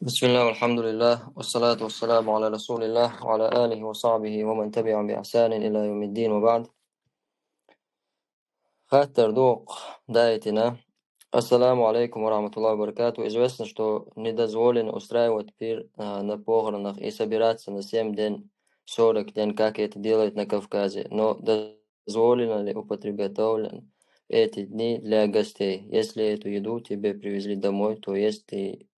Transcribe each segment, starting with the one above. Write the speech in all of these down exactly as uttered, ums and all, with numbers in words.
بسم الله والحمد لله والصلاة والسلام على رسول الله وعلى آله وصحبه ومن تبعهم بإحسان إلى يوم الدين وبعد. Хаттар доккха дайтина. Ассаламу алейкум ва рахматуллахи ва баракату. Известно, что не дозволено устраивать пир а, на похоронах и собираться на семь дней, сорок дней, как это делают на Кавказе. Но дозволено ли употреблять эти дни для гостей? Если эту еду тебе привезли домой, то есть ты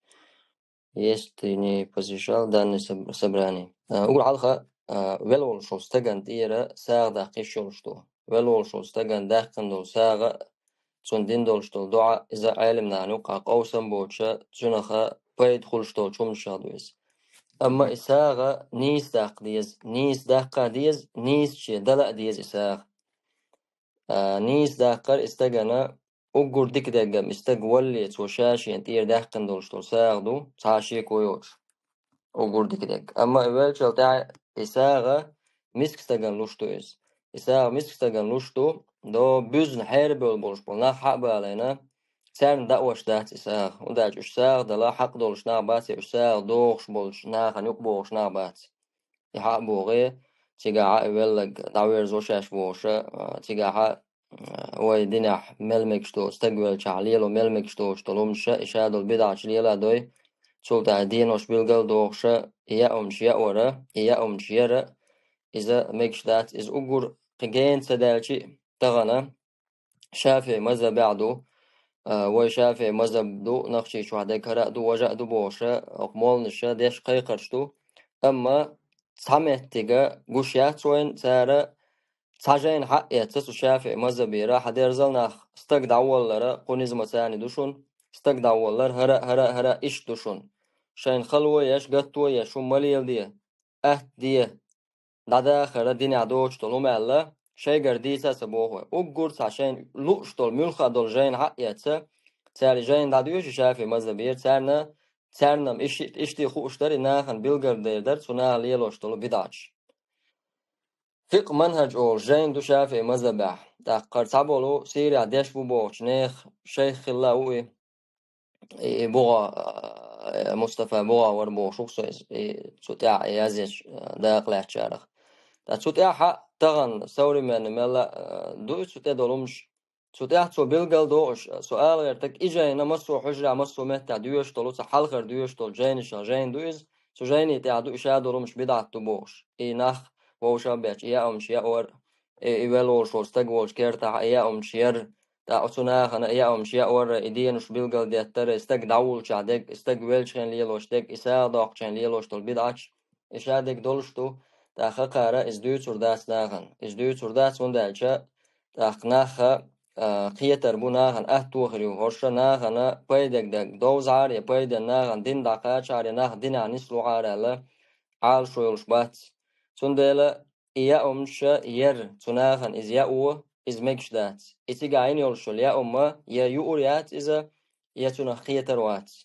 если ты не посещал данное соб- собрание. А, Угар хьалха, а, вел волчу стагана тӀера сагӀа даккха йиш йолуш ду. Вел волчу стагана даьккхина долу сагӀа, цунна дина долуш долу доӀа, иза Ӏелам нахана юкъахь къовсам боцуша, цунаха пайда хуьлуш долчу хӀуманашах ду иза. Амма и сагӀа нийса даккха деза, нийса даккха деза, нийсаче дала а деза и сагӀа. А, нийса даккхар и стагана уггар дика деггам, и стаг валле, цо ша-шена тӀера даьккхина долуш долу сагӀа ду, цхьа шеко йоцуш. Уггар дика дегга. Амма и веллачул тӀаьхьа и сагӀа миска стагана луш ду иза. И сагӀа миска стагана луш ду, до буьзна хьерабевлла болуш болу нах хьа а балийна, царна даош дац и сагӀа. ХӀунда аьлча уьш сагӀа дала хьакъ долуш нах бац, я уьш сагӀа дохуш болчу нахана юкъа бохуш нах бац. И хьа а бохий, цигахь а и велларг дӀаверзо шаьш бохуша, а, цигахь а, а, вай динехь мел мегаш доцу стаг веллачохь лело мел мегаш доцуш долу хӀуманаш, и ша долу бидӀаташ лела а дой, цул тӀаьхьа денош билгал а дохуша, и яа хӀуманаш яа вара, и яа хӀуманаш яра, иза мегаш дац, иза уггар кхин гена ца даьлча а тахана, ШафиӀи мазхабехь ду, а, вай ШафиӀи мазхаб ду, Нохчийчохь дерг хӀара а ду, важа а ду бохуша, оха молланаша деш кхайкхарш ду. Амма цхьа меттига гуш яц вайна, цара цхьа жайна хьаэцна цу ШафиӀи мазхабера, хьан дерзал нах стаг дӀаваллара, кху низма царна ду шуна, стаг дӀаваллара, хӀара, хӀара, хӀара иштта ду шуна. Шайна хало еш, гатто еш, хӀума ма леладе, атта де, дӀадахара динехь доцуш долу хӀума аьлла, шайгара дийца а ца боху вай. Уггар цхьа шайна лууш долу, муьлхха долу жайна хьаэцна, цара и жайна дӀадоьшу ШафиӀи мазхабера, царна, царна-м иш-, иштта хууш дара, и нахана билгалдер дара, цу наха лелош долу бидӀаташ. Фикъ манхӀаж олу жайна ду ШафиӀи мазхабехь. ТӀаккха хӀара цхьаболу Сирехь деш бу бохучу нехан шайх хилла а ву и. И, и бухӀа, а, Мустафа бухӀа вара бохуш ву со иза, и цу тӀехь и язъечу, а, дакъа лаьцначарах. Ткъа цу тӀехь а тахана современный мелла а, ду и цу тӀе долу хӀуманаш. Цу тӀехь цо билгал дохуш, со ала гӀертарг, и жайна массо а хьуьжарехь, массо а меттехь доьшуш долу, цхьа хьалхара доьшуш долу жайнашах жайна ду иза, цу жайни тӀехь ду и ша долу хӀуманаш бидӀат ду бохуш. И нах вовшах а бечу, и яа хӀуманаш яа вара, и, и велла волуш волу стаг волчу кертахь, и яа хӀуманаш яра, ТӀаккха оцу нахана яа хӀуманаш яа вара, и денаш билгалдеттара, и стаг дӀавуллучохь дерг, и стаг веллачу хенахь лелош дерг, и сагӀа доккхучу хенахь лелош долу бидӀаташ, и ша дерг долуш ду, тӀаккха хӀокхара иза дуьйцур дац нахана. Иза дуьйцур дац, хӀунда аьлча тӀаккха наха, а, кхетар бу, нахана атто хир ю. ХӀорш нахана пайдега дерг довзахьара, я пайденна нахана дин дӀакхачахьара, я нах динехь нислухьара аьлла, Ӏалашо йолуш бац. Цундела и яа хӀуманаш яр цу нахана иза яо, иза мегаш дац. И цигахь йина йолуш йолу яа хӀума я юур яц иза, я цунах кхетар вац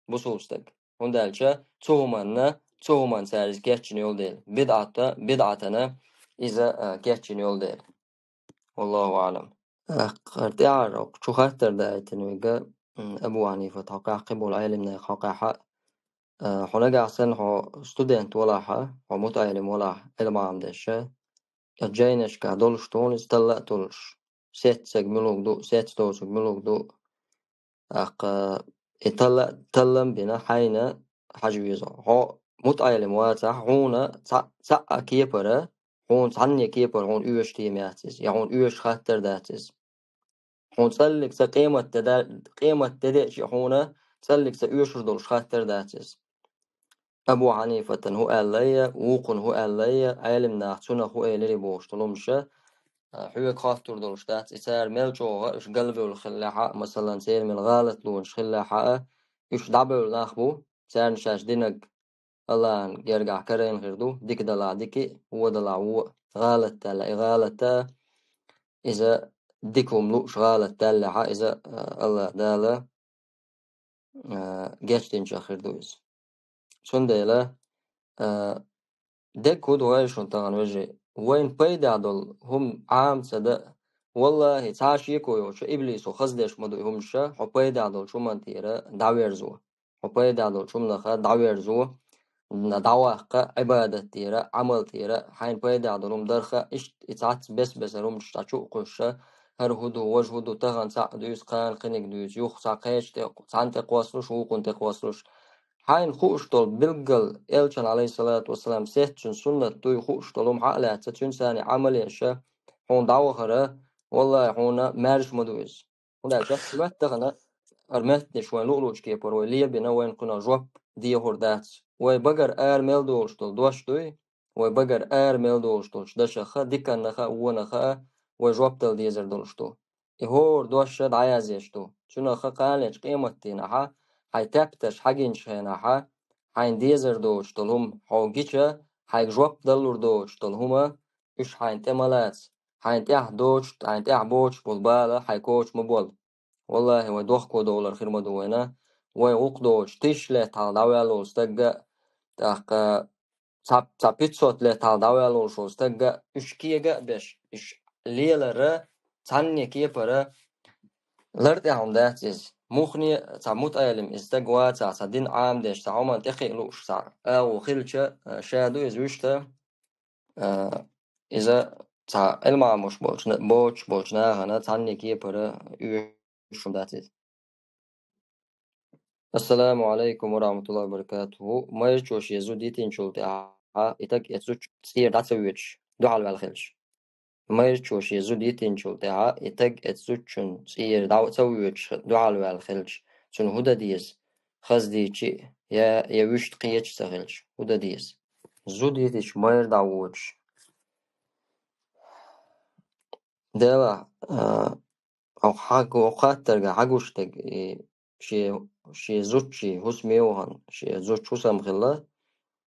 бусулба стаг. ХӀунда аьлча цу хӀуманна, цу хӀуманна цара иза кечйина йолу дела. БидӀата, бидӀатана иза, а, кечйина йолу дела. Валлаху аӀлам. Э, хӀара тӀаьхьара чу хаттар даийтина вига, м, Абу Хьанифат хьокъехь, кхиболу Ӏелимнех хьокъехь, э, хьо нагахь санна хьо студент валахьа, хьо мутаӀелим валахь, Ӏилма Ӏамдеш, э, жайнашкахь долуш тхуна иза талла а толуш, сеццаг муьлуг ду, сецдоцург муьлуг ду, ТӀаккха и талла-, таллам бина хьайна хьажа веза. Хьо мутаӀелим вацахь, хьуна цхьа-, цхьаъ а кепара, хьуна цхьанне кепара хьуна оьшуш тема яц иза, я хьуна оьшуш хаттар дац иза. Хьуна цӀаллиг ца къемат де да-, къемат де деача хьуна цӀаллиг ца оьшур долуш хаттар дац иза. Абу Хьанифатан хӀу аьллайя, вукхун хӀу аьллайя, Ӏелим нах цунах хӀу элира бохуш долу хӀумаша, а, хьоьга хоттур долуш дац, и цара мел чӀогӀа уьш галбевлла хиллехьа а, масалан, церан мел гӀалат лонаш хиллехьа а, уьш дӀабевлла нах бу, царна шаьш динарг Аллахьан гергахь карайна хир ду, дика далахь дика, вон далахь вон, гӀалат даьлла и гӀалат а, иза дика хӀума лууш гӀалат даьллехьа, иза, а, Аллахь Дала а, гечдинчех хир ду иза. Цундела, а, дерг хӀу ду вай шуна тахана, вежарий? Вайна пайда долу хӀума Ӏама ца дан, валлахӀи, цхьа а шеко йоцуш, иблисо хаза деш ма ду и хӀумаша, хьо пайда долчу хӀуманна тӀера дӀаверзо. пайда долчу хӀуманах дӀаверзо, дӀаваккха, Ӏибадат тӀера, Ӏамал тӀера, хьайна пайда долу хӀума дарха, иштта и цхьацца бес-бесара хӀуманаш дӀа чу а кхуьссуш, хӀара хӀун ду, важа хӀун ду, тахана цхьаъ дуьйцу, кхана кхиниг дуьйцу, юха цхьа кхечу тӀе, цхьанна тӀе кхоссалуш, вукхунна тӀе кхоссалуш. Хьайна хууш долу билггал элчан, алейхиссалату вассалам, сеттачун суннат дуй хууш долу хӀума хьа а лаьцна, цуьнца цхьаьна Ӏамал еш, хьуна дӀавахара, валлахӀи, хьуна маьрша ма ду иза. ХӀунда аьлча, моьтту тахана, хӀара моьттанаш вайн луъ-луъчу кепара вай лебина, вайна кхунах жоп дехур дац. Вай багара ара мел долуш долу дош дуй, вай багара ара мел долуш долчу дашаха, диканнаха, вонаха а вай жоп дала дезар долуш ду. И хӀора дош дӀаязъеш ду. Цуьнах кханалечу къематдийнахьа, хьайн тептарш хьагинчу хенахьа, хьайна дезар доцуш долу хӀума хьо гича, хьайга жоп даллур доцуш долу хӀума, уьш хьайна тӀе ма лаца. Хьайна тӀехь доцуш, хьайна тӀехь боцуш болу бала хьайн коча ма болу. ВаллахӀи, вай дохко довлар хир ма ду вайна. Вай гӀуллакх доцуш, тысяча лет хьалха дӀаваьлла волу стагга, тӀаккха цхьа, цхьа пятьсот лет хьалха дӀаваьлла волуш волу стагга, уьш кега а беш, уьш лелара цхьанне кепара лар тӀехь хӀума дац иза. Муххале цхьа мутаӀелим иза стаг вацахь, цхьа дин Ӏамадеш, цхьа хӀуманна тӀекхиа лууш, цхьа агӀо хилча, ша ду иза вуьшта, а, иза цхьа Ӏилманхош болчу на-, боцуш болчу нахана цхьанне кепара оьшуш хӀума дац иза. Ассаламу алейкум ва рахматуллахи ва баракатуху. Майрачо шен зуда йитинчул тӀаьхьа и таг эцу цӀера дӀа ца воьдуш, дуьхьал ваьлла хилча. Майрачо шен зуда йитинчул тӀаьхьа и таг эцу зудчун цӀера дӀа ца воьдуш, дуьхьал ваьлла хилча, цунна хӀун дан деза? Хаза дийча а, я, я вуьшта кхеча а ца хилча, хӀун дан деза? Зуда йитича майра дӀавоьдуш. Делахь, а, оха хьаг-, оха хаттарга хьагуш дерг, и шен, шен зудчий хӀусаме вахана, шен зудчун хӀусам хилла,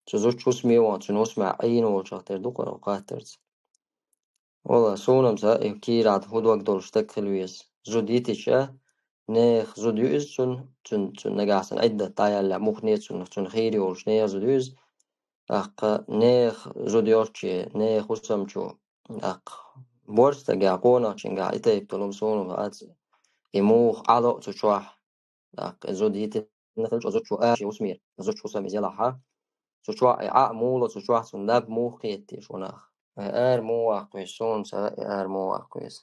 цу зудчун хӀусаме вахана, цуьнан хӀусамехь Ӏийна волчух тера ду-кх оха хаттарца. Вала, суна-м ца и кийрахь хӀун дог долуш стаг хила веза. Зуда йитича, нехан зуда ю иза цуьнан, цуьнан, цуьнан нагахь санна Ӏиддат дӀаяьллехь, муххале цуьнан, цуьнан хийра йолуш нехан зуда ю иза. ТӀаккха нехан зуда йолчу, нехан хӀусамчу, тӀаккха борша стагехь, къонахчуьнгахь и тайпа долу хӀума суна-м хаьа, и муха Ӏало а цу чохь. ТӀаккха и зуда йитина хилча, оцу зудчо аша хӀусамера, зудчун хӀусам иза елахь, цу чохь и Ӏа а муха ло, цу чохь цунна наб муха кхетта теша ванах. Ай, ара муха ваккха веза, суна ца хаьа, и ара муха ваккха веза.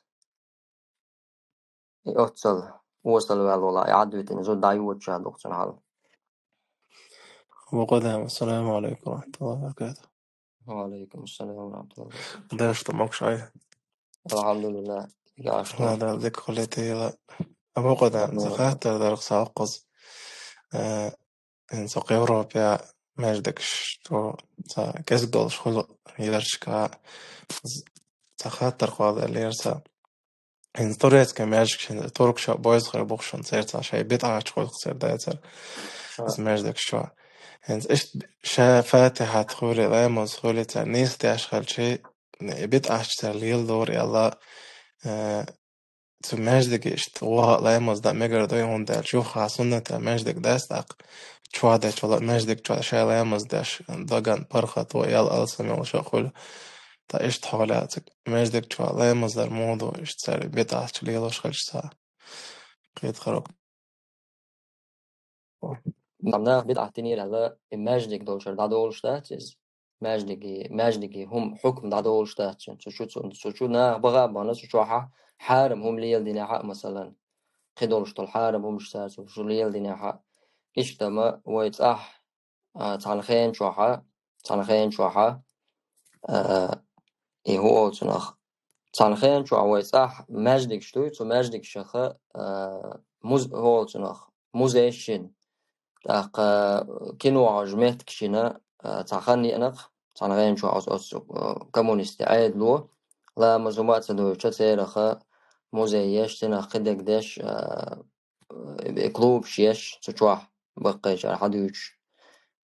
И оццал, осал ваьлла волахь, и Ӏад витина зуда дӀайоьдуш а ду-кх цуьнан хьал. Абу Къудама, ассаламу алейкум ва рахматуллахи ва баракатух. Ва алейкум ассалам ва рахматуллахи ва баракатух. Даш ду могуш Ӏай. Алхьамдулиллах. Ва Дала дика хуьлийла. Абу Къудама, ца хаттар дара-кх сан хӀокхуза. Э, ХӀинца хӀокху Европехь маьждигаш чу ца кӀезиг долуш хуьлу ярашка, ца хаттар кхолладеллера сан. ХӀинца турецкий маьждигаш, хӀинца туркаша бойза хир бу-кх шуна, церан цхьа шайн бидӀаташ хуьлу-кх церан дацара. Ха. Иза маьждигаш чу. ХӀинца иштта ша Фатихьат хуьлий, ламаз хуьлий, цара нийса деш хилча, и бидӀаташ цара леладора аьлла, э, цу маьждиге иштта ваха а, ламаз дан а мегар ду, хӀунда аьлча юха суннатехь маьждиг дац тӀаккха. Чохь дечул а маьждиг чохь шайн ламаз деш, даган паргӀато ял алсам йолуш а хуьлу. Ткъа иштта хьолехь цига маьждиг чохь ламаз дар муха ду, иштта цара бидӀаташ лелош хилча цхьа кхетар. Амма наха бидӀат динера аьлла, и маьждиг долчуьра дӀадолуш дац иза. Маьждиге, маьждиге хӀума, хьукм дӀадолуш дац цуьнан. Цу чу, цу, цу чу наха баха а бахана, цу чохь хьарам хӀума леладинехь а, масалан, кхидолуш долу хьарам хӀумаш цара цу чу леладинехь а. Иштта-м вай цӀахь, а, цхьана хена чохь, цхьана хена чохь, а, и хӀун олу цунах, цхьана хена чохь вай цӀахь маьждигаш дуй, цу маьждигашха, а, муз-, хӀун олу цунах, музейш йина. ТӀаккха кино хьожу меттигаш йина, а, цхьа хан еана-кх, цхьана хена чохь оцу, оцу, а, коммунистийн Ӏедало, ламаз хӀума а ца дуьйцуш, церах музей еш, цунах кхидерг деш, а, э, клубаш еш, цу чохь баккхийчара хьадуьйцуш,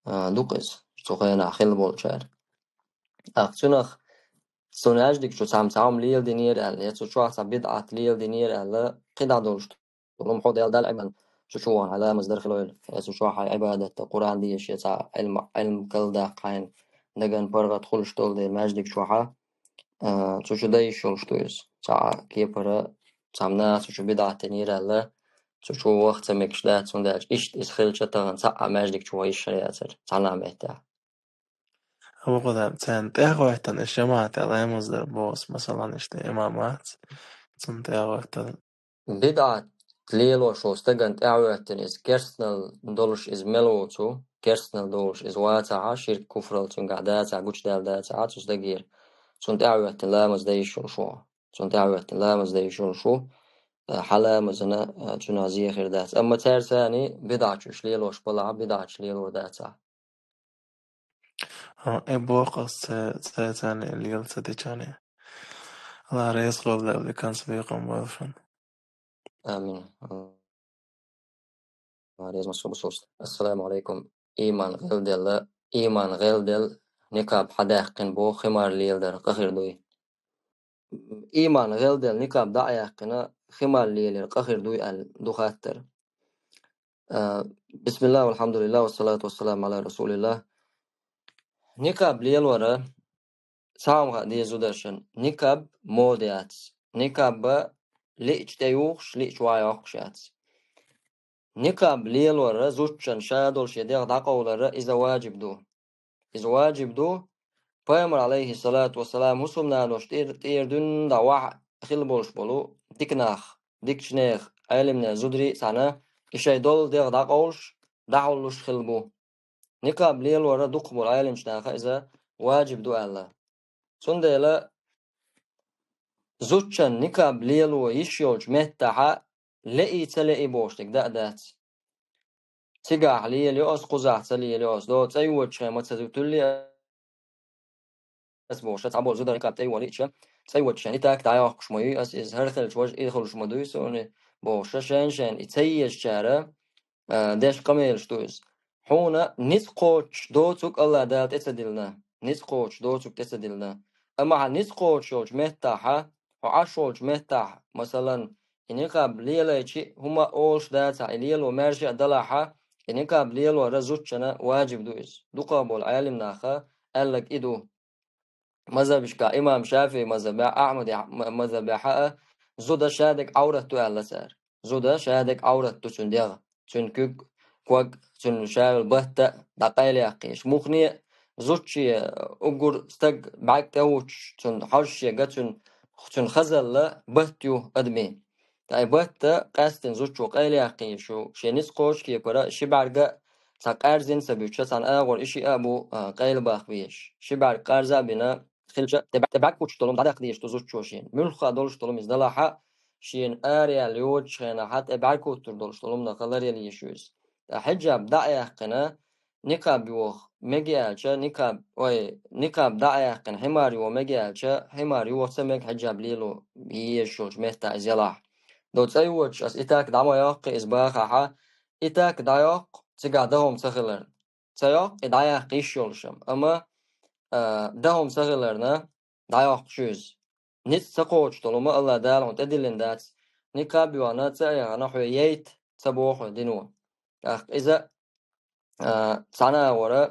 а, ду-кх иза, цу хенахь хилла болчара. ТӀаккха цунах, цу маьждиг чу цхьамма цхьа хӀума леладинера аьлла, я цу чохь цхьа бидӀат леладинера аьлла, кхидӀа долуш ду. Хьо Дала, Дала Ӏибан, цу чу вахана хьайн ламаз дар хилойла, я цу чохь хьайн Ӏибадат дан, Къуръан деша, я цхьа Ӏилма, Ӏилма каладаккха хьайна даган паргӀат хуьлуш долу дела маьждиг чохь, а, цу чу дан йиш йолуш ду иза. Цхьа кепара, цхьамма наха цу чу бидӀат динера аьлла, цу чу ваха ца мегаш дац, хӀунда аьлча иштта иза хилча тахана цхьа а маьждиг чу ваха йиш хир яцара, цхьана а метте. Абу Къудам, царна тӀехӀоьттина, и жамаӀате ламаз дар боху, масалан, иштта имам вац, цунна тӀехӀоьттина. БидӀат лелош волу стагана тӀехӀоьттина иза, керстанал долуш иза мел воцу, керстанал долуш иза вацахьа, ширк, куфрал цуьнгахь дацахьа, гучудаьлла дацахьа, цу стагера, цунна тӀехӀоьттина ламаз дан йиш йолуш ву. Цунна тӀехӀоьттина ламаз дан йиш йолуш ву, а, хьан ламазана, а, цунах зен хир дац. Амма цаьрца царний бидӀаташ лелош балахьа, бидӀаташ лелор дацахьа. А, э, боху ас ца, ца, царна лела ца дечарна. Алла реза хуьлда, веканца бекхам бойла шуна. Амин. Алла реза массо бусурст. Ассаламу алейкум. Иман гӀелделла, иман гӀелделла, никаб хьадаьккхина боху, химар леладар къа хир дуй? Иман гӀелделла, никаб дӀа а яьккхина, химар лелар къа хир дуй аьлла ду хаттар. А, бисмиллах, валхамдулиллах, вассалату вассаламу ала расулиллах. Никаб лелора, цхьа хӀума хаьа деза зударшна, никаб мода яц. Никаб лиъча тӀеюхуш, лиъча ван йоккхуш яц. Никаб лелора, зудчун ша долу шен дегӀ дӀакъовлара, иза ваджиб ду. Иза ваджиб ду. Пайхамар, алейхиссалату вассалам, хӀусамнанош тӀера, тӀера дуьйна дӀа вахьа хила болуш болу дика нах, дикачу нехан, Ӏелимнех, зударий а цхьаьна, и шайн долу дегӀ дӀакъовлуш, дӀахьуллуш хила бу. Никаб лелора дукхахболу Ӏелимчу наха иза ваджиб ду аьлла. Цундела зудчун никаб лело йиш йолчу меттахьа леий, ца леий бохуш дерг дан а дац. Цигахь лелайо ас, кхузахь ца лелайо ас, до цӀа йоцучу хенахь ма ца туьллий ас бохуш, цхьаболу зударий никаб тӀе йолийча, цӀа йоцучу хенахь и так дӀайоккхуш ма юй ас иза, хӀара хилча важа и хуьлуш ма дуй суна бохуш, шайн-шайн и ца езачара, а, деш къамелаш ду иза. Хьуна ницкъ кхочуш доцург Алла Дала тӀе ца диллина. Ницкъ кхочуш доцург тӀе ца диллина. Амма хьан ницкъ кхочуш йолчу меттахьа, хьо Ӏаш волчу меттахь, масалан, и никаб лелайчи хӀума олуш дацахь, и лело маьрша а далахьа, и никаб лелора зудчунна ваджиб ду иза. Дукхахболу Ӏелимнаха аьлларг и ду. Мазхабашкахь имам ШафиӀи мазхабехь, Ахьмади м-, мазхабехьа а зуда шадерг Ӏаврат ду аьлла цара. Зуда шадерг Ӏаврат ду, цуьнан дегӀ, цуьнан куьг, ког, цуьнан шавел батта дӀакъайлаяккхийша. Мухне а зудче уггар стаг бӀаьрг тӀе а хӀуттуш, цуьнан хьожуш ега, цуьнан, цуьнан хазалла батт ю адамийн. Ткъа и батта къаьстина зудчо къайлаяккхийша, шен ницкъ кхочу кепара ши бӀаьрга а цхьа къаьрзина ца буьтуша, цхьана агӀор и шиъ а бу, а, къайлабаккха везаш. Ши бӀаьрг къарза а бина, хилча, тӀе бӀаь-, тӀе бӀаьрг хӀуттуш долу хӀума дӀадаккха дезаш ду зудчо шена. Муьлхха долуш долу хӀума иза далахьа, шена араяьлла йоцучу хенахьа тӀе бӀаьрг хӀуттур долуш долу хӀуманах ларъяла езаш ю иза. Ткъа хьиджаб дӀа а яьккхина, никаб йоха мега аьлча, никаб, ой, никаб дӀа а яьккхина, хьимар йоха мега аьлча, хьимар йоха ца мега хьиджаб лело езаш йолчу меттахь иза ялахь. До цӀа йоцуш ас и так дӀа ма йоккху иза бахахьа, и так дӀайоккху, цигахь дан хӀума ца хиларна. Ца йоккху, и дӀаяккха йиш йолуш-м. Амма, а, дан хӀума ца хиларна, дӀайоккхуш ю иза. Ницкъ ца кхочуш долу хӀума Алла Дала хьуна тӀедиллина дац. Никаб йохна, цӀа а яхана, хьоь яйта ца боху хьоь дино. ТӀаккха иза, а, цхьана агӀора,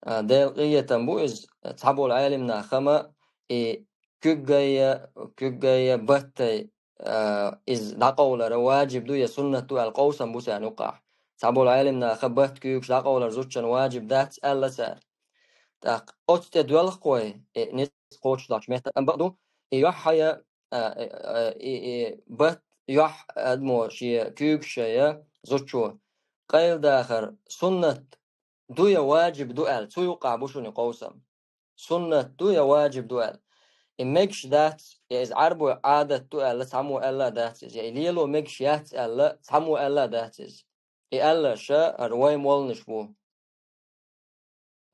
а, Делан къинхетам бу иза, цхьаболу Ӏелимнаха ма и куьггайя, куьггайя баттай, а, иза дӀакъовлара ваджиб ду я суннат ду аьлла къовсам бу царна юккъахь. Цхьаболу Ӏелимнаха батт, куьйгаш дӀакъовлар зудчун ваджиб дац аьлла цара. ТӀаккха оцу тӀе доьлху вай, и ницкъ кхочуш долчу метта, амма бакъ ду, и юьхь хьая, а, э, э, и, и батт юьхь адамо шен куьйгаш шая зудчо къайладахар суннат ду я ваджиб ду аьлла, цу юккъахь бу шуна и къовсам. Суннат ду я ваджиб ду аьлла. И мегаш дац, я иза Ӏарбой Ӏадат ду аьлла, цхьаммо аьлла а дац иза, я и лело мегаш яц аьлла, цхьаммо аьлла а дац иза. И аьлларша хӀара вай молланаш бу.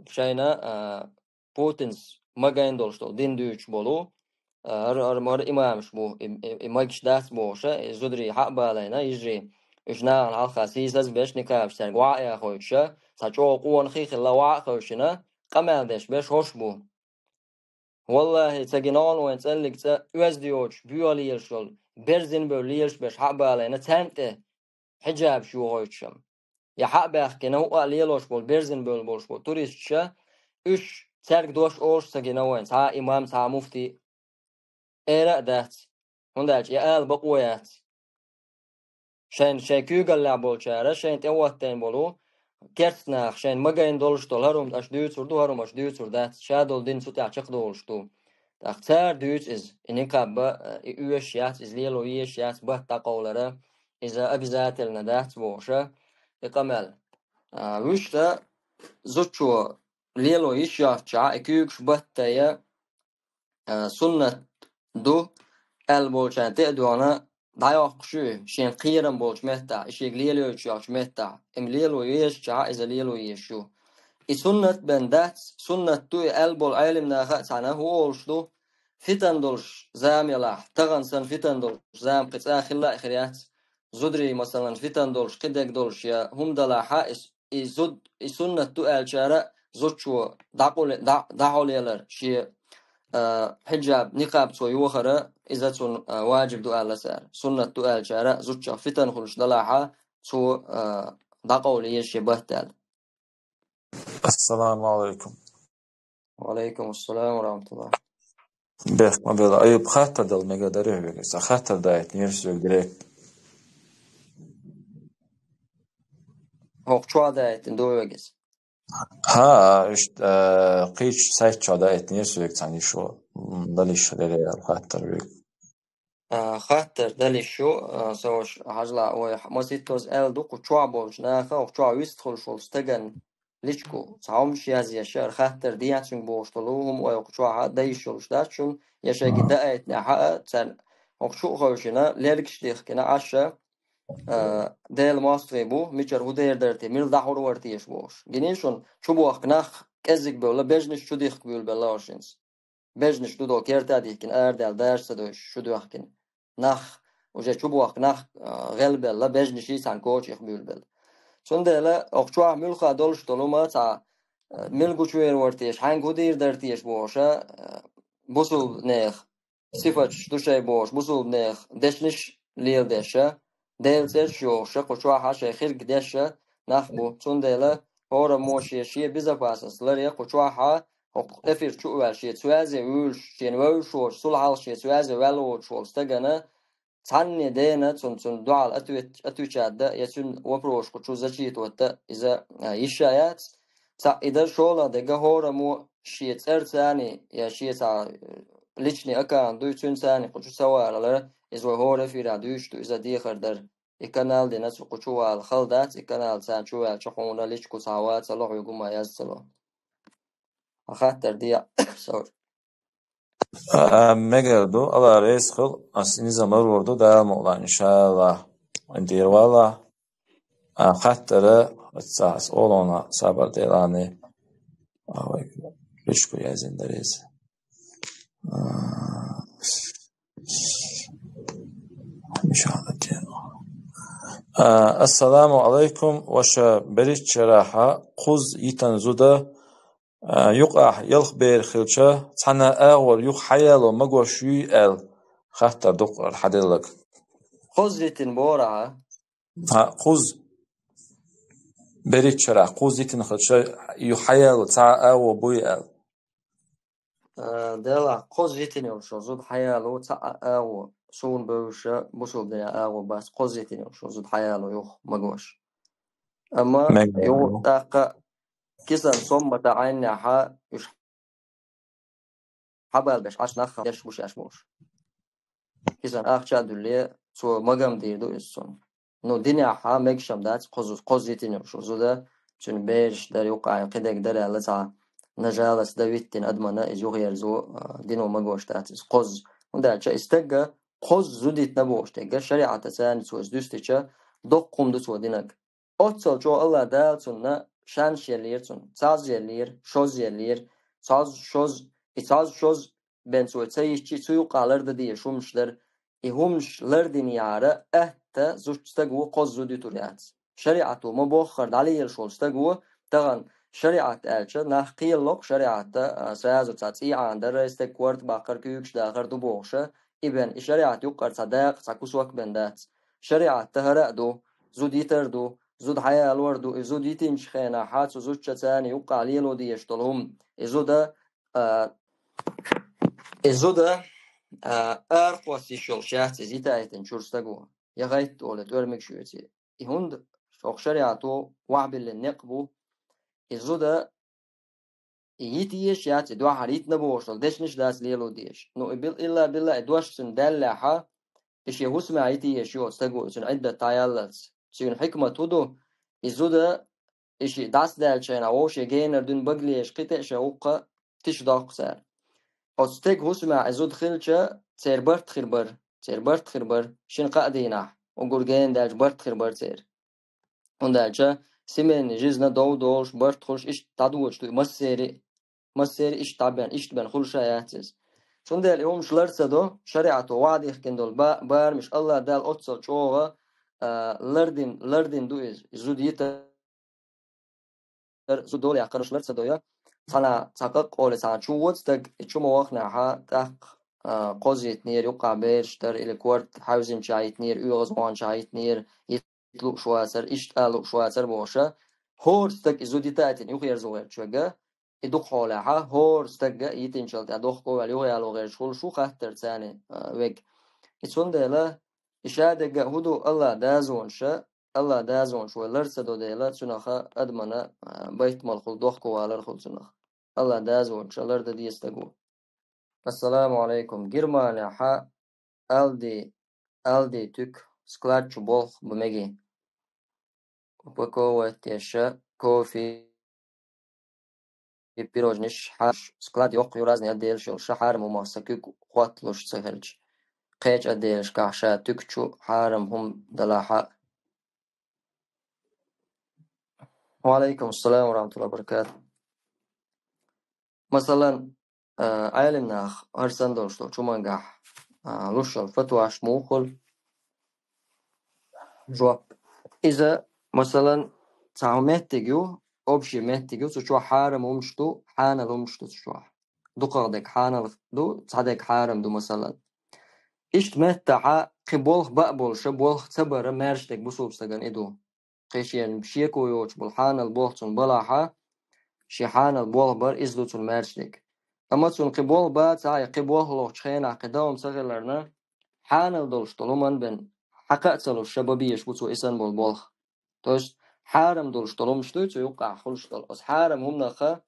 Шайна, а, Путинс магайн долуш долу дин дуьйцуш болу, а, хӀара, хӀара, хӀара имамаш бу, и, и, и мегаш дац бохуша, и зударий хьа а балайна, йижарий, уьш нахана хьалха сийсаз а беш, никабаш цаьрга ваӀа а яхойтуша, цхьа чӀогӀа къонахий а хилла ваӀа а хевшина, къамел деш берш хӀорш бу. Валлахи, ца гина вайн цӀеллиг цӀа оьзда йоцуш, боьха лелаш йолу, берзина бевлла лелаш берш хьа а балайна, царна тӀе хьиджабаш йохойтуш-м. Я хьа а баьхкина, хӀуъа а лелош болу, берзина бевлла болуш болу туристаша, уьш цаьрга дош олуш ца гина вайн, цхьа а имам, цхьа а муфти. Эра а дац, хӀунда аьлча и ала бакъо яц. Шайн, шайн куьйгаллехь болчара, шайн тӀе оттайна болу керста нах, шайн магайна долуш долу хӀара хӀума аша дуьйцур ду, хӀара хӀума аша дуьйцур дац, ша долу дин цу тӀехь чекхдолуш ду. ТӀаккха цара дуьйцу иза, и никъаб а, и оьшуш яц, иза лело езаш яц, батт дӀакъовлара, иза обязательно дац бохуша, и къамел. А, вуьшта зудчо лело йиш йоцчохь, и куьйгаш батта я, а, суннат ду, аьлла болчарна тӀе а доьгӀна, дӀайоккхуш ю, шена кхерам болчу меттахь, и шега лелойтуш йолчу меттахь, и ма лело езачохь, иза лело езаш ю. И суннат бен дац, суннат ду и аьлла болу Ӏелим наха а цхьаьна хӀун олуш ду, фитан долуш зама ялахь, тахана санна фитан долуш зама кхин цкъа хилла а хир яц, зударий, масалан, фитан долуш, кхидерг долуш я хӀума далахьа, и, и зуд, и суннат ду аьллачара зудчо дӀакъуле-, дӀа-, дӀахьолелар, шен, а, хьиджаб, никъаб цо йохара, иза цунна, а, ваджиб ду аьлла цара. Суннат ду аьллачара зудчо фитан хуьлуш далахьа, цо, а, дӀакъовла еза шен батт аьлла. Ассаламу алайкум. Ва алайкум ассалам ва рахматуллах. Бех, ма бела, Аюб, хаттар дала мегар дарий хьоьга? Сан хаттар даийтинера соьга директ. ХӀокху чохь даийтина ду вегас? ХӀа, иштта, а, кхечу сайт чохь даийтинера соьга цхьана йиш, м, дала йиш хилира аьлла хаттар вега. А, хаттар дала йиш ю, а, со ваша хьажалахь, вай маситтаза аьлла ду, кху чохь болчу наха, кху чохь вистхуьлуш волу стагана личку цхьа хӀумаш язъеш, хӀара хаттар дехьа цуьнга бохуш долу хӀума вай кху чохь дан йиш йолуш дац шуна, я шайга даийтинехь а, царна хӀокху чу а хевшина, лергаш дихкина Ӏаш, а, Делан мостагӀий бу, мичара хӀун дер дара те, мила дӀахьур вара теша бохуш. Гиний шуна, чубохка нах кӀеззиг бевлла, бежнаш чу дихка буьйлабелла оцу шинца. Бежнаш ду до керта а дихкина, арадаьлла даш ца дойуш, чу доьхкина. Нах, уже чубохка нах, а, гӀелбелла, бежнаш цхьаьна кочех буьйлабелла. Цундела, окху чохь муьлхха долуш долу ма цхьа, а, мила гучувер вара теша, хьаьнга хӀун дийр дара теша бохуша, а, бусулбанех сифаташ ду шай бохуш, бусулбанех дешнаш леладеша, Делан цӀераш йохуша, кху чохьа шай хирг деша нах бу. Цундела, хӀораммо шен, шен безопасность ларъе кху чохьа, хӀокху эфир чу а ваьлла, шен цоьзе вуьйлуш, шена вевзаш воцу, цул хьалха шен цоьзе ваьлла воцуш волу стагана, цхьанне дена цунна, цунна дуьхьал ответ-, отвечать дан, я цуьнан вопросаш кху чу зачитывать дан, иза, а, йиш а яц. Цхьаъ и дар шолгӀа дерг, хӀораммо шен цӀарца а, я шен цхьа, э, личный аккаунт дуй, цуьнца а кху чу ца валалара, иза вай хӀора эфирехь дуьйцуш ду, иза дехар дара. И канал дина цу кху чу вала хала дац, и канал царна чу ваьлча хьуна личку цхьа ваца ло хьуьгу ма яз ца ло. Хьан хаттар дехьа, сор. А, мегар ду, Алла реза хила, ас низам ларор ду, Дала мукълахь, иншаллах. Вайн дера валла. А, хаттара, ца ас олона, сабар делани. А, вай, личку язин дарез. А, мишалла те. А, ассаламу алайкум, ваша берриччарахьа кхузза йитина зуда, а, юкъахь ялх бер хилча, цхьана агӀор юха хьаяло магош юй аьлла, хаттар дукха хьаделлаг. Кхузза йитина борахьа? ХӀа, кхузза. Берриччарахь кхузза йитина хилча, юха хьаяло цхьа агӀо буй аьлла. А, делахь, кхузза йитина йолуш йолу зуда хьаяло цхьа а агӀо, суна бевзаш бусулба динан агӀо бац, кхузза йитина йолуш йолу зуда хьаяло юха магош. Амма мегар ю, ду, тӀаккха кисан сомма тӀе Ӏайнехьа уьш хьабалбеш Ӏаш нах деш гуш еш бохуш. Кисан ахча а дуьлле, цо магам дийр ду иза цунна. Ну, динехьа мегашам дац, кхузза, кхузза йитина йолуш йолу зуда, цуьнан бераш дара, юкъахь кхидерг дара аьлла цхьа нажалас дан виттина адамана иза юхаерзо, а, дино магош дац иза кхузза. ХӀунда аьлча и стагга кхузза зуда йитина бохуш дерг, шариӀатаца царна цо иза дуьстича, доккха хӀума ду цо динарг. Оццал чӀогӀа Алла Дала цунна шанс еллера цунна, цхьазза еллера, шозза еллера, цхьазза, шозза, и цхьазза, шозза бен цо ца йиччи, цу юкъахь лардан дезаш хӀуманаш дара. И хӀуманаш лардинехьара аьтта зудчу стага ву кхузза зуда ютур яц. ШариӀато ма-боххара дӀалелаш волу стага ву, тахана шариӀат аьлча, нах кхелало-кх шариӀатта, а, сразу цхьа цӀий Ӏанадар, стаг корта баккхар, куьйгаш дахар ду бохуша, и бен, и шариӀат юккъара цхьа дакъа, цхьа кусок бен дац. ШариӀатта хӀара а ду, зуда йитар ду, зуда хьаялор ду, и зуда йитинчу хенахьа цу зудчаца юккъахь лело дезаш долу хӀума. И зуда, а, и зуда, а, арахоссийш йолуш яц иза йита а йитина чуьра стага ву. я гӀайт оле, тӀоьрмиг шуьца. И хӀунда оха шариӀато вахьбиллина некъ бу, и зуда и йита еш яц, и дуьхьал йитина бохуш долу дешнаш дац лело дезаш. Ну, и бил-, илла билла и дош цуьнан даьллехьа, и шен хӀусамехь йита еш ю оцу стага, цуьнан Ӏиддат дӀаяллалц. Цуьнан хьикмат хӀун ду? И зуда, и шиъ дӀасадаьллачу хенахь вовшийн генара дуьйна багалеш кхин тӀе а шайн гӀуллакх тиша доккху цара. Оцу стеган хӀусамехь и зуда хилча, церан барт хир бара, церан барт хир бара, шина кхаа дийнахь, уггар гена даьлча барт хир бара церан. ХӀунда аьлча семейный жизнь дов долуш, барт хуьлуш, иштта дӀадоьдуш ду и массеран а, массеран а иштта дӀабен, иштта бен хуьлуш а яц иза. Цундела и хӀумаш лар ца до, шариӀато вахьдихкина долу ба-, барамаш АллахӀ Дала оццул чӀогӀа, а, лардина, лардина ду иза, и зуда йитар, зуда дола яккхараш лар ца до я. Цхьана, цхьа къаккъоле цхьана чу воьду стаг, и чу ма вахнехьа, тӀаккха, а, кхоза йитинера, юккъахь бераш дара, или корта хьаьвзинчохь йитинера, оьгӀазваханчохь йитинера, лууш вацара, иштта а лууш вацара бохуша, хӀора стаг и зуда йита а йитина юхаерзо гӀерташ верг, и дукха хьолехьа, хӀора стага йитинчул тӀаьхьа дохко ваьлла юхаяло гӀерташ хуьлуш ву хаттар царна, а, верг. И цундела, и шадерг а хӀун ду, АллахӀ дазонаша, АллахӀ дазонаш вай лар ца до дела, цунаха адамана, а, байтамал хуьлу, дохко валар хуьлу цунах. АллахӀ дазонаша лар дан деза стаг ву. Ассаламу алейкум. Германехьа Алди, Алди туька склад чу болх бан мегий? Упаковать деш кофе, пирожниш, хьарам, склад йоккха ю, разный отделаш йолуш, хьарам хӀума сан куьг хӀотталуш ца хилча. Кхечу отделашкахь ша туька чу хьарам хӀума далахь а. Ва алейкум ассалам ва рахматуллахи ва баракатух. Масалан, а, Ӏелим нах хӀара санна долуш долчу хӀумангахь, а, луш йолу фатваш муха хуьлу? Жоп. Иза, масалан, цхьа хӀун меттиг ю, общий меттиг ю, цу чохь хьарам хӀумаш ду, хьанал хӀумаш ду цу чохь. Дукхах дерг хьанал ду, цхьа дерг хьарам ду, масалан. Иштта меттахьа кхин болх баа болуша, болх ца бара маьрша дерг бусулба стагана и ду. Кхин шена шеко йоцуш болу хьанал болх цунна балахьа, шен хьанал болх бар, иза ду цунна маьрша дерг. Амма цунна кхин болх бацахьа, я кхин болх лохучу хенахь кхин дан хӀума ца хиларна, хьанал долуш долу хӀуманна бен хьакха а ца луш, ша бан безаш бу цо и санна болу болх. То есть хьарам долуш долу хӀумаш дуй цу юккъахь хуьлуш долу. Оцу хьарам хӀуманах хьа-,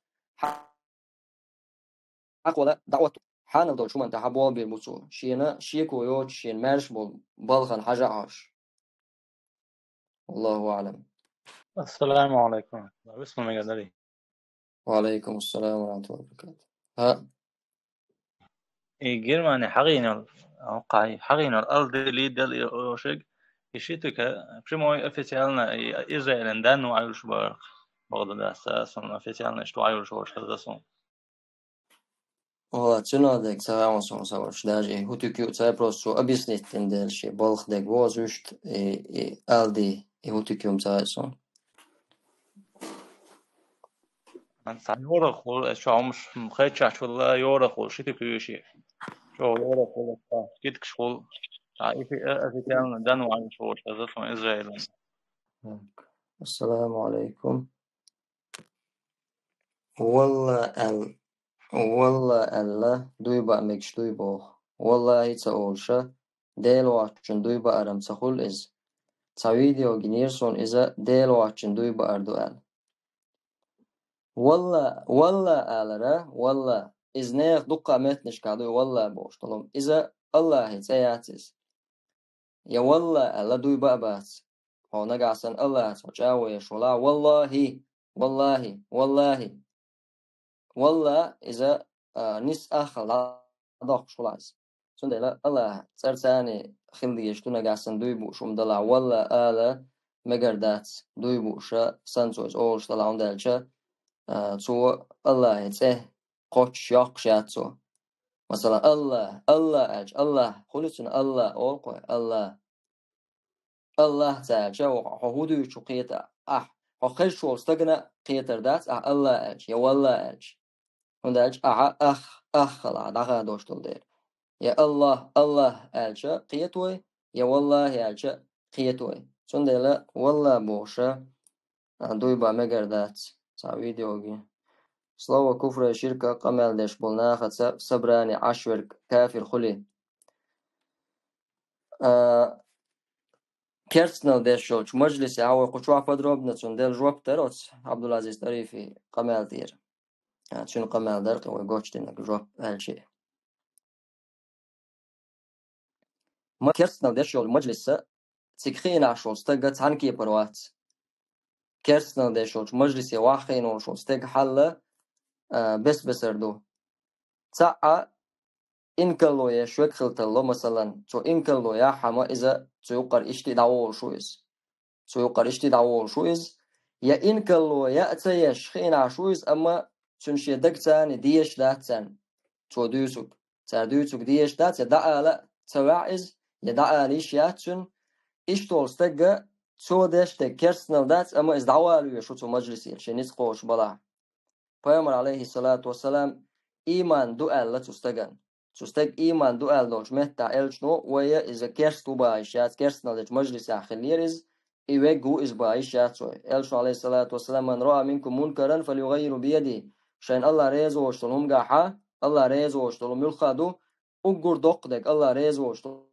хьакхола дӀаотту. Хьанал долчу хӀуманна тӀехь болх бийр бу цо, шена шеко йоцуш, шена маьрша болу балхана хьажа а хьожуш. Аллаху аълам. Ассаламу алейкум. Висман мегар дарий? Ва алейкум ассалам ва рахматуллахи ва баракатух. ХӀаъ. И Германия хьагӀийна йолу, хьагӀийна йолу Алди, Лидл йолуш ерг, и ши туька прямой официально и Израилан данна ву Ӏуьллуш бара, бакъда дац, сан официально иштта ву Ӏуьллуш волуш хезна суна. Валла, цуьнан дерг ца хаьа суна, сан ваша, даже и хӀун туька ю ца хаьа, просто цо объяснить дина дела шен балха дерг ву, оцу вуьшта и, и Алди, и хӀун туька ю ца хаьа суна. Цхьа йорах хуьлу, аса чохь хӀумаш хедчахь чулла йорах хуьлу, ши туька ю ши. Чохь йорах хуьлу, скидкаш хуьлу. Цхьа и ши, э, официально данна ву Ӏуьллуш волуш хезна суна Израилан. Ассаламу алейкум. Валла аьлла, валла аьлла, дуй баа мегаш дуй боху. Валлахи ца олуша, Дела воцчун дуй баарам ца хуьлу иза. Цхьа видео гинера суна иза Дела воцчун дуй баар ду аьлла. Валла, валла алара, валла. Иза нехан дуккха меттанашкахь дуй валла бохуш долу. Иза Аллахи цӀе яц иза. Я валла аьлла дуй баа бац. Хьо нагахь санна Аллахьаца хьо чӀагӀо еш валахь, валлахи, валлахи, валлахи. Валла иза, а, нис аххал дӀадоккхуш хуьлу иза. Цундела Аллахьа цӀарца а хила дезаш ду нагахь санна дуй бууш хӀума далахь, валла ала мегар дац дуй бууша, санна цо иза олуш далахь, хӀунда аьлча, а, цо Аллахьи цӀе кхоччуш йоккхуш яц цо. Масала, Алла, Алла аьлча, Аллах, хуьлу цуьнан Алла, олу кхо, Алла. Аллах ца аьлча, хьо хӀун дуьйцу кхета ахь? Хьо хезаш волу стагана кхетар дац ахь Алла аьлча, я валла аьлча. ХӀунда аьлча ахьа ах, аххала дӀахадош долу дела. Я Аллах, Аллах аьлча кхетой, я валлахи аьлча кхетой. Цундела валла бохуша, а, дуй баа мегар дац цхьа видеоги. Слово куфра, ширка къамел деш болу нахаца собрание Ӏаш верг кафир хуьлий? А, керстанал деш йолчу мажлисехь вай кху чохь подробно цунна делла жоп дара оцу Абдулазиз Тарифи къамел тӀера. А, цуьнан къамел дара кхин вай гочдинарг жоп аьлча. Ма керстанал деш йолчу мажлиса цига хиъна Ӏаш волу стага цхьаьна кепара вац. Керстанал деш йолчу мажлисе ваха хиъна волуш волу стеган хьал, а, бес-бесар ду. Цхьаъ инкарло еш верг хила тарло, масалан, цо инкарло яххьама, иза цу юккъара иштта дӀаволуш ву иза. Цу юккъара иштта дӀаволуш ву иза. Я инкарло яа ца еш хиъна Ӏаш ву иза, амма цуьнан шен дагца дезаш дац царна цо дуьйцург. Цара дуьйцург дезаш дац, я дӀаала а ца ваьхьа иза, я дӀаала йиш яц цуьнан. Иштта волу стага цо деш дерг керстанал дац, амма иза дӀавала везаш ву цу мажлисера, шен ницкъ кхочуш балахь. Пайхамар, алейхиссалату вассалам, ийман ду аьлла цу стагана. Цу стага ийман ду аьлла долчу меттехь элчано, вай иза керст ву бахьа йиш яц, керстанал дечу мажлисехь хиллера иза, и вегга ву иза бахьа йиш яц вай. Элчано, алейхиссалату вассалам: «Ман раа минкум мункаран, фалюгаййиру биядихи». Шайна Аллах реза воцуш долу хӀума гахь, Аллах реза воцуш долу муьлхха ду, уггар доккха дерг Аллах реза воцуш долу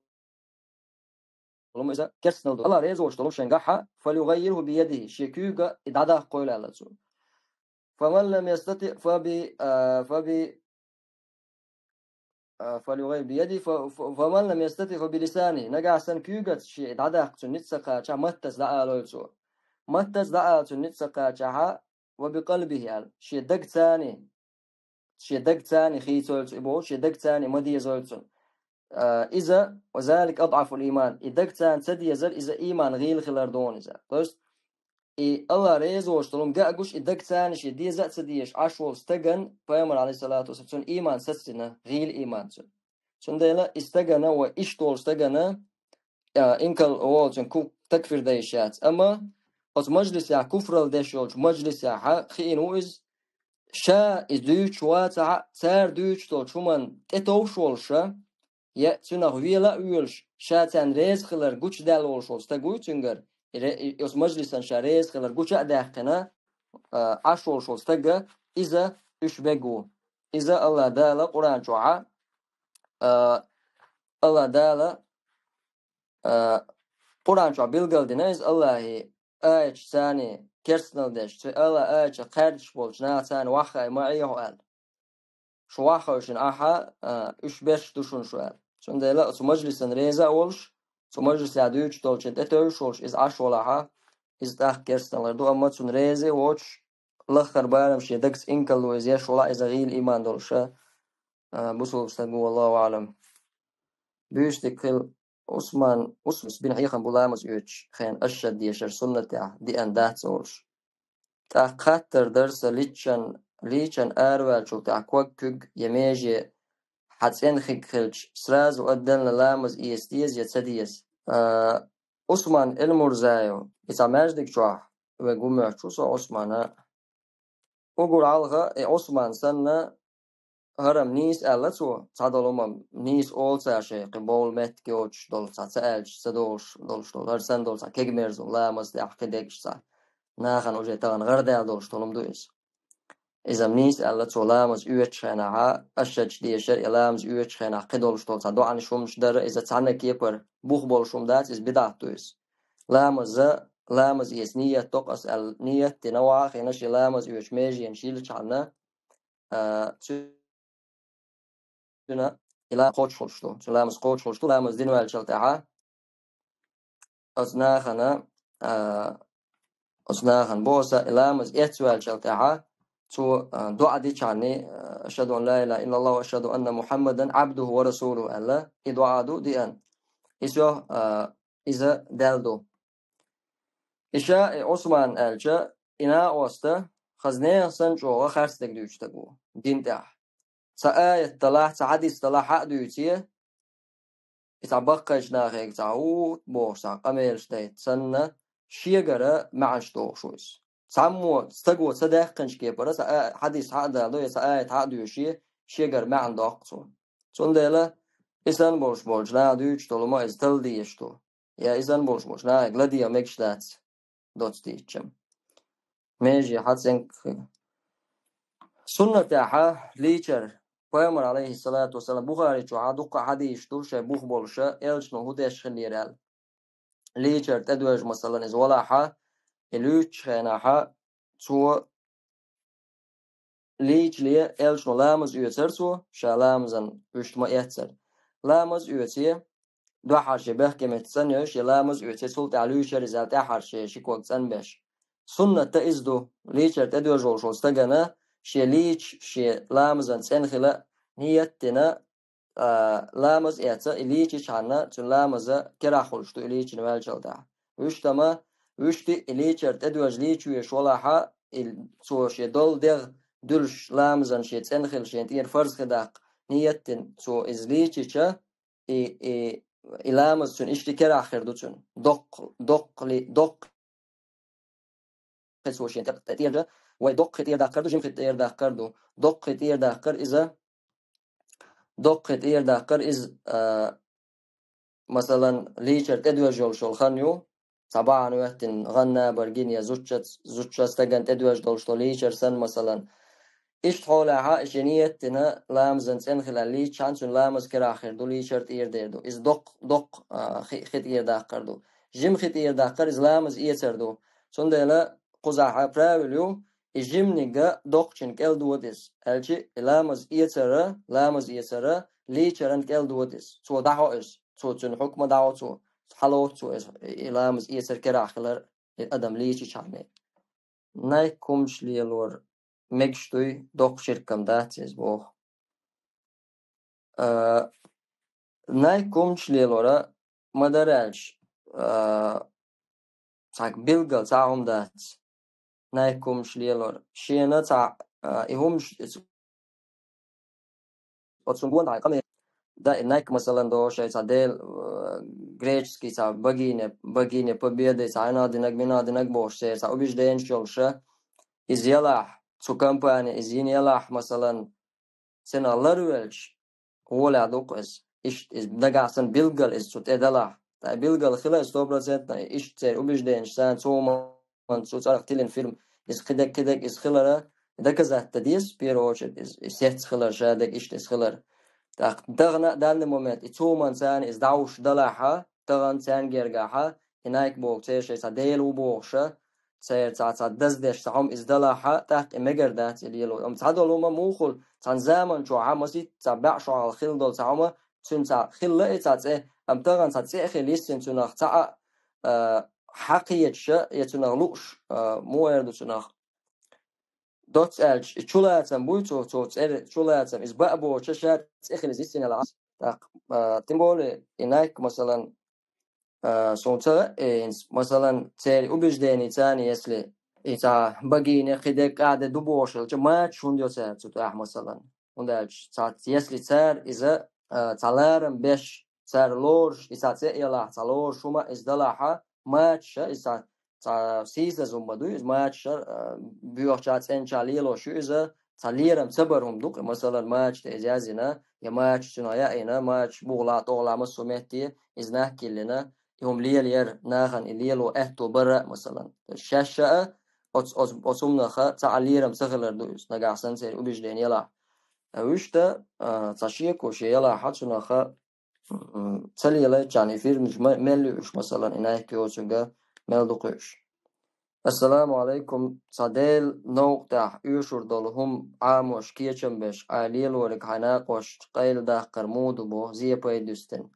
хӀума иза керстанал ду. Аллах реза воцуш долу хӀума шайна гахь, фалюгаййирху биядихи, шен куьйга и дӀадаккхойла аьлла цо. Фаман лам ястати фаби, а, фаби, а, фалюгаййир биядихи, фа-, фа-, фаман лам ястати фабилисанихи. Нагахь санна куьйгаца шен и дӀадаккха цуьнан ницкъ ца кхачахь, маттаца дӀаалойла цо. Маттаца дӀаала цуьнан ницкъ ца кхачахь, ва бикъалбихи аьлла. Шен дагца, шен дагца хийцойла цо и боху, шен дагца ма дезойла цунна. А, иза, ва залика адъафул ийман. И дагца ца дезар, иза ийман гӀийла хилар ду иза. То есть, и Аллах реза воцуш долу хӀума ган гуш, и дагца шен деза а ца дезаш Ӏаш волу стагана, пайхамар, алейхиссалату вассалам, цуьнан ийман сацдина, гӀийла ийман цуьнан. Цундела и стагана ва иштта волу стагана, а, инкал волу цуьнан ку-, такфир дан йиш яц. Амма оцу мажлисехь, куфрал деш йолчу мажлисехь хиъна ву иза, ша и дуьйцуш вацахь а, цара дуьйцуш долчу хӀуманна тӀетовш волуша, я цуьнах вела а воьлуш, ша царна реза хилар гучудаьлла волуш волу стаг вуй цуьнгара, и ре-, и оцу мажлисана ша реза хилар гуча а даьккхина, а, Ӏаш волуш волу стага, иза уьш бегга ву. Иза Аллах Дала Къуръан чохь, а, Аллах Дала, а, Къуръан чохь билгалдина иза Аллахьи аяташ царний керстанал деш, цу Аллах аяташ кхаьрдаш болчу наха царна ваххай ма Ӏехьо аьлла. Шу ваххавшина ахьа, а, уьш берш ду шуна шу аьлла. Цундела оцу мажлисан реза а волуш, цу мажлисехь дуьйцуш долчун тӀетевжаш волуш, иза Ӏаш волахьа, иза тӀаккха керстаналар ду, амма цунна реза а воцуш, лаххара барам шен дагца инкалло иза еш волахь, иза гӀийла ийман долуша, а, бусулба стаг ву, валлаху аълам. Буьйса дика хила Усман, Усман бин Хьехам бу ламаз оьцуш хенахь ашшад дешар суннатехь диан дац олуш. ТӀаккха хаттар дара сан личчан, лийчан араваьллачул тӀаьхьа ког куьг я меже хьан цӀена хиг хилча, сразу отдельно ламаз эца деза я ца деза? А, Усман Эльмурзаев, и цхьа маьждиг чохь вега ву моьттуш ву со Усмана. Угур хьалха и Усман санна, хӀара-м нийса аьлла цо, цхьадолу хӀума-м нийса олу цара шайн кхин бовла меттиг йоцуш долу, цхьа ца аьлча ца долуш долуш долу, хӀара санна долу цхьа кегамерза ламаз тӀехь кхин дегаш цхьа. Нахана уже тахана гӀардаьлла долуш долу хӀума ду иза. Иза-м нийса аьлла цо ламаз оьцуш хенахьа, ашшадаш дешар, и ламаз оьцуш хенахь кхин долуш долу цхьа доӀанаш хӀуманаш дара, иза цхьана кепара бух болуш хӀума дац, иза бидӀат ду иза. Ламаза, ламаз эца нийят доккху аса аьлла, нийят дина ваххина шен ламаз оьцуш меженаш йилчхьана, а, цуьнан и ламаз кхочуш хуьлуш ду. Цуьнан ламаз кхочуш хуьлуш ду, ламаз дина ваьллачул тӀаьхьа. Оцу нахана, а, оцу нахана боху аса, и ламаз эцна ваьллачул тӀаьхьа, цо, а, доӀа дичхьана, а, «Ашхаду ан ла илаха иллаллаху ва ашхаду анна Мухаммадан абдуху ва расулуху», аьлла, и доӀа ду диан. И со, а, иза даьлла ду. И ша, и Ӏусман аьлча, и накъоста, хаза нехан санна чӀогӀа харцдерг дуьйцуш стаг ву, дин тӀехь. Цхьа аят далахь, цхьа хьадис далахь хьа а дуьйций, и цхьа баккхайчу нахега цхьа хӀутту бохуш цхьа къамелаш дайта санна, шегара маьӀнаш дохуш ву иза. Цхьаммо стаго ца даьккхинчу кепара цхьа а-, хьадис хьа а даладо, я цхьа аят хьа а доьший, шегара маьӀна доккху цо. Цундела и санна болуш болчу наха дуьйцуш долу ма иза талла дезаш ду. Я иза болуш болчу нахе ладегӀа мегаш дац доцу дийцча. Меже хьан цӀенга хи-, суннатехьа лийчар, пайхамар, алейхиссалату вассалам, Бухари чохьа дуккха хьадийш ду, шайн бух болуша, элчано хӀун деш хиллера аьлла. лийчар тӀедожа, масалан, иза валахьа, и луьйчу хенахьа, цо лийчале элчано ламаз оьцар цо, ша ламазан вуьшта ма эццара. Ламаз оьце, дуьххьара шен бехке метта цӀанъеш, шен ламаз оьце, цул тӀаьхьа луьйчар иза аьлла тӀаьххьара шен ши ког цӀанбеш. Суннат а иза ду, лийчар тӀедожа волуш волу стагана, шен лийча, шен ламазан цӀена хила ният дина, а, ламаз эца, и лийчичхьана, цуьнан ламаза керахь хуьлуш ду, и лийчина ваьллачул тӀаьхьа. Вуьштама, вуьшта и лийчар тӀедожа лийча веш валахьа, и цо шен долу дегӀ дуьлуш ламазан шен цӀена хила, шен тӀера фарз хи даккха ният дина, цо иза лийчича, и, и, и ламаз цуьнан иштта керахь хир ду цуьнан. Доккха, доккха ли-, доккха цо шен тӀе-, тӀе-, тӀера, вай доккхий тӀера даккхар ду, жимхий тӀера даккхар ду. Доккхий тӀера даккхар иза, доккхий тӀера даккхар иза, а, масалан, лийчар тӀедожа йолуш йолу хан ю, цхьа бахьана хӀоьттина гӀан набар гина я зудчо, зудчо стагана тӀедожа долуш долу лийчар санна, масалан. Иштта хьолехьа, и шен ният дина, ламазан цӀена хила лийччхьана, цуьнан ламаз керахь хир ду, лийчар тӀера дер ду. Иза доккха, доккха, а, хи, хи тӀера даккхар ду. Жима хи тӀера даккхар, иза ламаз эцар ду. Цундела кхузахьа правил ю, и жиманиг доккхачун кӀел дода иза, аьлча и ламаз эцара, ламаз эцара лийчаран кӀел дода иза. Цо дӀахьо иза, цо цуьнан хьукма дӀахьо цо, хьалоцу цо иза, и ламаз эцар керахь хилар, и адам лийчичхьана. Найк хӀуманаш лелор мегаш дуй, доккха ширкам дац иза боху. А, найк хӀуманаш лелора ма дара аьлча, а, цхьа билггал цхьа хӀума дац. Найк хӀуманаш лелора. Шена цхьа, а, и хӀуманаш, оцунна гонахьа къамел. Да, и найк, масалан, до шайн цхьа дела, а, греческий цхьа богиня, богиня Победы, цхьа хьайна динарг, мина динарг бохуш, церан цхьа убежденеш йолуша, иза ялахь, цу компани иза йина ялахь, масалан, цунах ларвелча, гӀолехь ду-кх иза. Иштта иза нагахь санна билггал иза цу тӀе далахь. Ткъа билггал хила иза сто процентов, иштта церан убежденеш санна, цу хӀуманна, цу цӀарах тиллина фирма, иза кхидерг, кхидерг иза хилара, доказать дан деза, в первую очередь, иза, иза сецца хилар, шадерг иштта иза хилар. ТӀаккха тахана а, данный момент, и цу хӀуманна царна иза дӀахьуш далахьа, тахана царна гергахьа, и найк боху церан шайн цхьа дела ву бохуша, церан цхьа, цхьа даздеш цхьа хӀума иза далахьа, тӀаккха и мегар дац и лело. Амма цхьадолу хӀума муха хуьлу, цхьана заман чохьа масийтта цхьа бӀе шо хьалха хилла долу цхьа хӀума, цуьнан цхьа хилла и цхьа цӀе, амма тахана цхьа цӀе а хила йиссина цунах цхьа а, а, хьакхеташа, я цунах лууш, а, муха эр ду цунах. Доцца аьлча, и чулацам буй цо, цо цӀера чулацам, иза баа боцуша ша цӀе хила иза йиссина ла. ТӀаккха, а, тем более, и найк, масалан, а, суна ца хаьа, э, хӀинца, масалан, церан убеждени царна, если и цхьа богиня, кхидерг кӀаде ду бохуш хилча, мачаш хӀунда йо цара цу тӀехь, масалан? ХӀунда аьлча, цхьа, если цара иза, а, цхьа ларам беш, цара лоруш, и цхьа цӀе а ялахь, цхьа лоруш хӀума иза далахьа, мачаша, иза цхьа, цхьа сийсаза хӀума ма дуй, иза мачаша, а, боьхача цӀенача лелош ю иза, цхьа лерам ца бар хӀума ду-кх, масалан, мача тӀе иза яздина, я мача цуьнах яийна, мача бугӀалахь, тӀогӀалахь, массо а метте иза нах а йиллина, и хӀума лелаяра, нахана и лело аьтто бара а, масалан. Шаьш а оцу, оцу, оцу хӀуманаха цхьа а лерам ца хилар ду иза, нагахь санна церан убеждени ялахь. А вуьшта, а, цхьа шеко шен ялахьа цунаха, м, ца лелайчарна и фирмаш ма-, мел ю уьш, масалан, и найк йоцург мел ду-кх уьш. Ассаламу алайкум. Цхьа Делан новкъа тӀехь оьшур долу хӀума Ӏамош, кечам беш, Ӏай лелориг хьайн накъосташна къайладаккхар муха ду боху, зен пайда юьстина.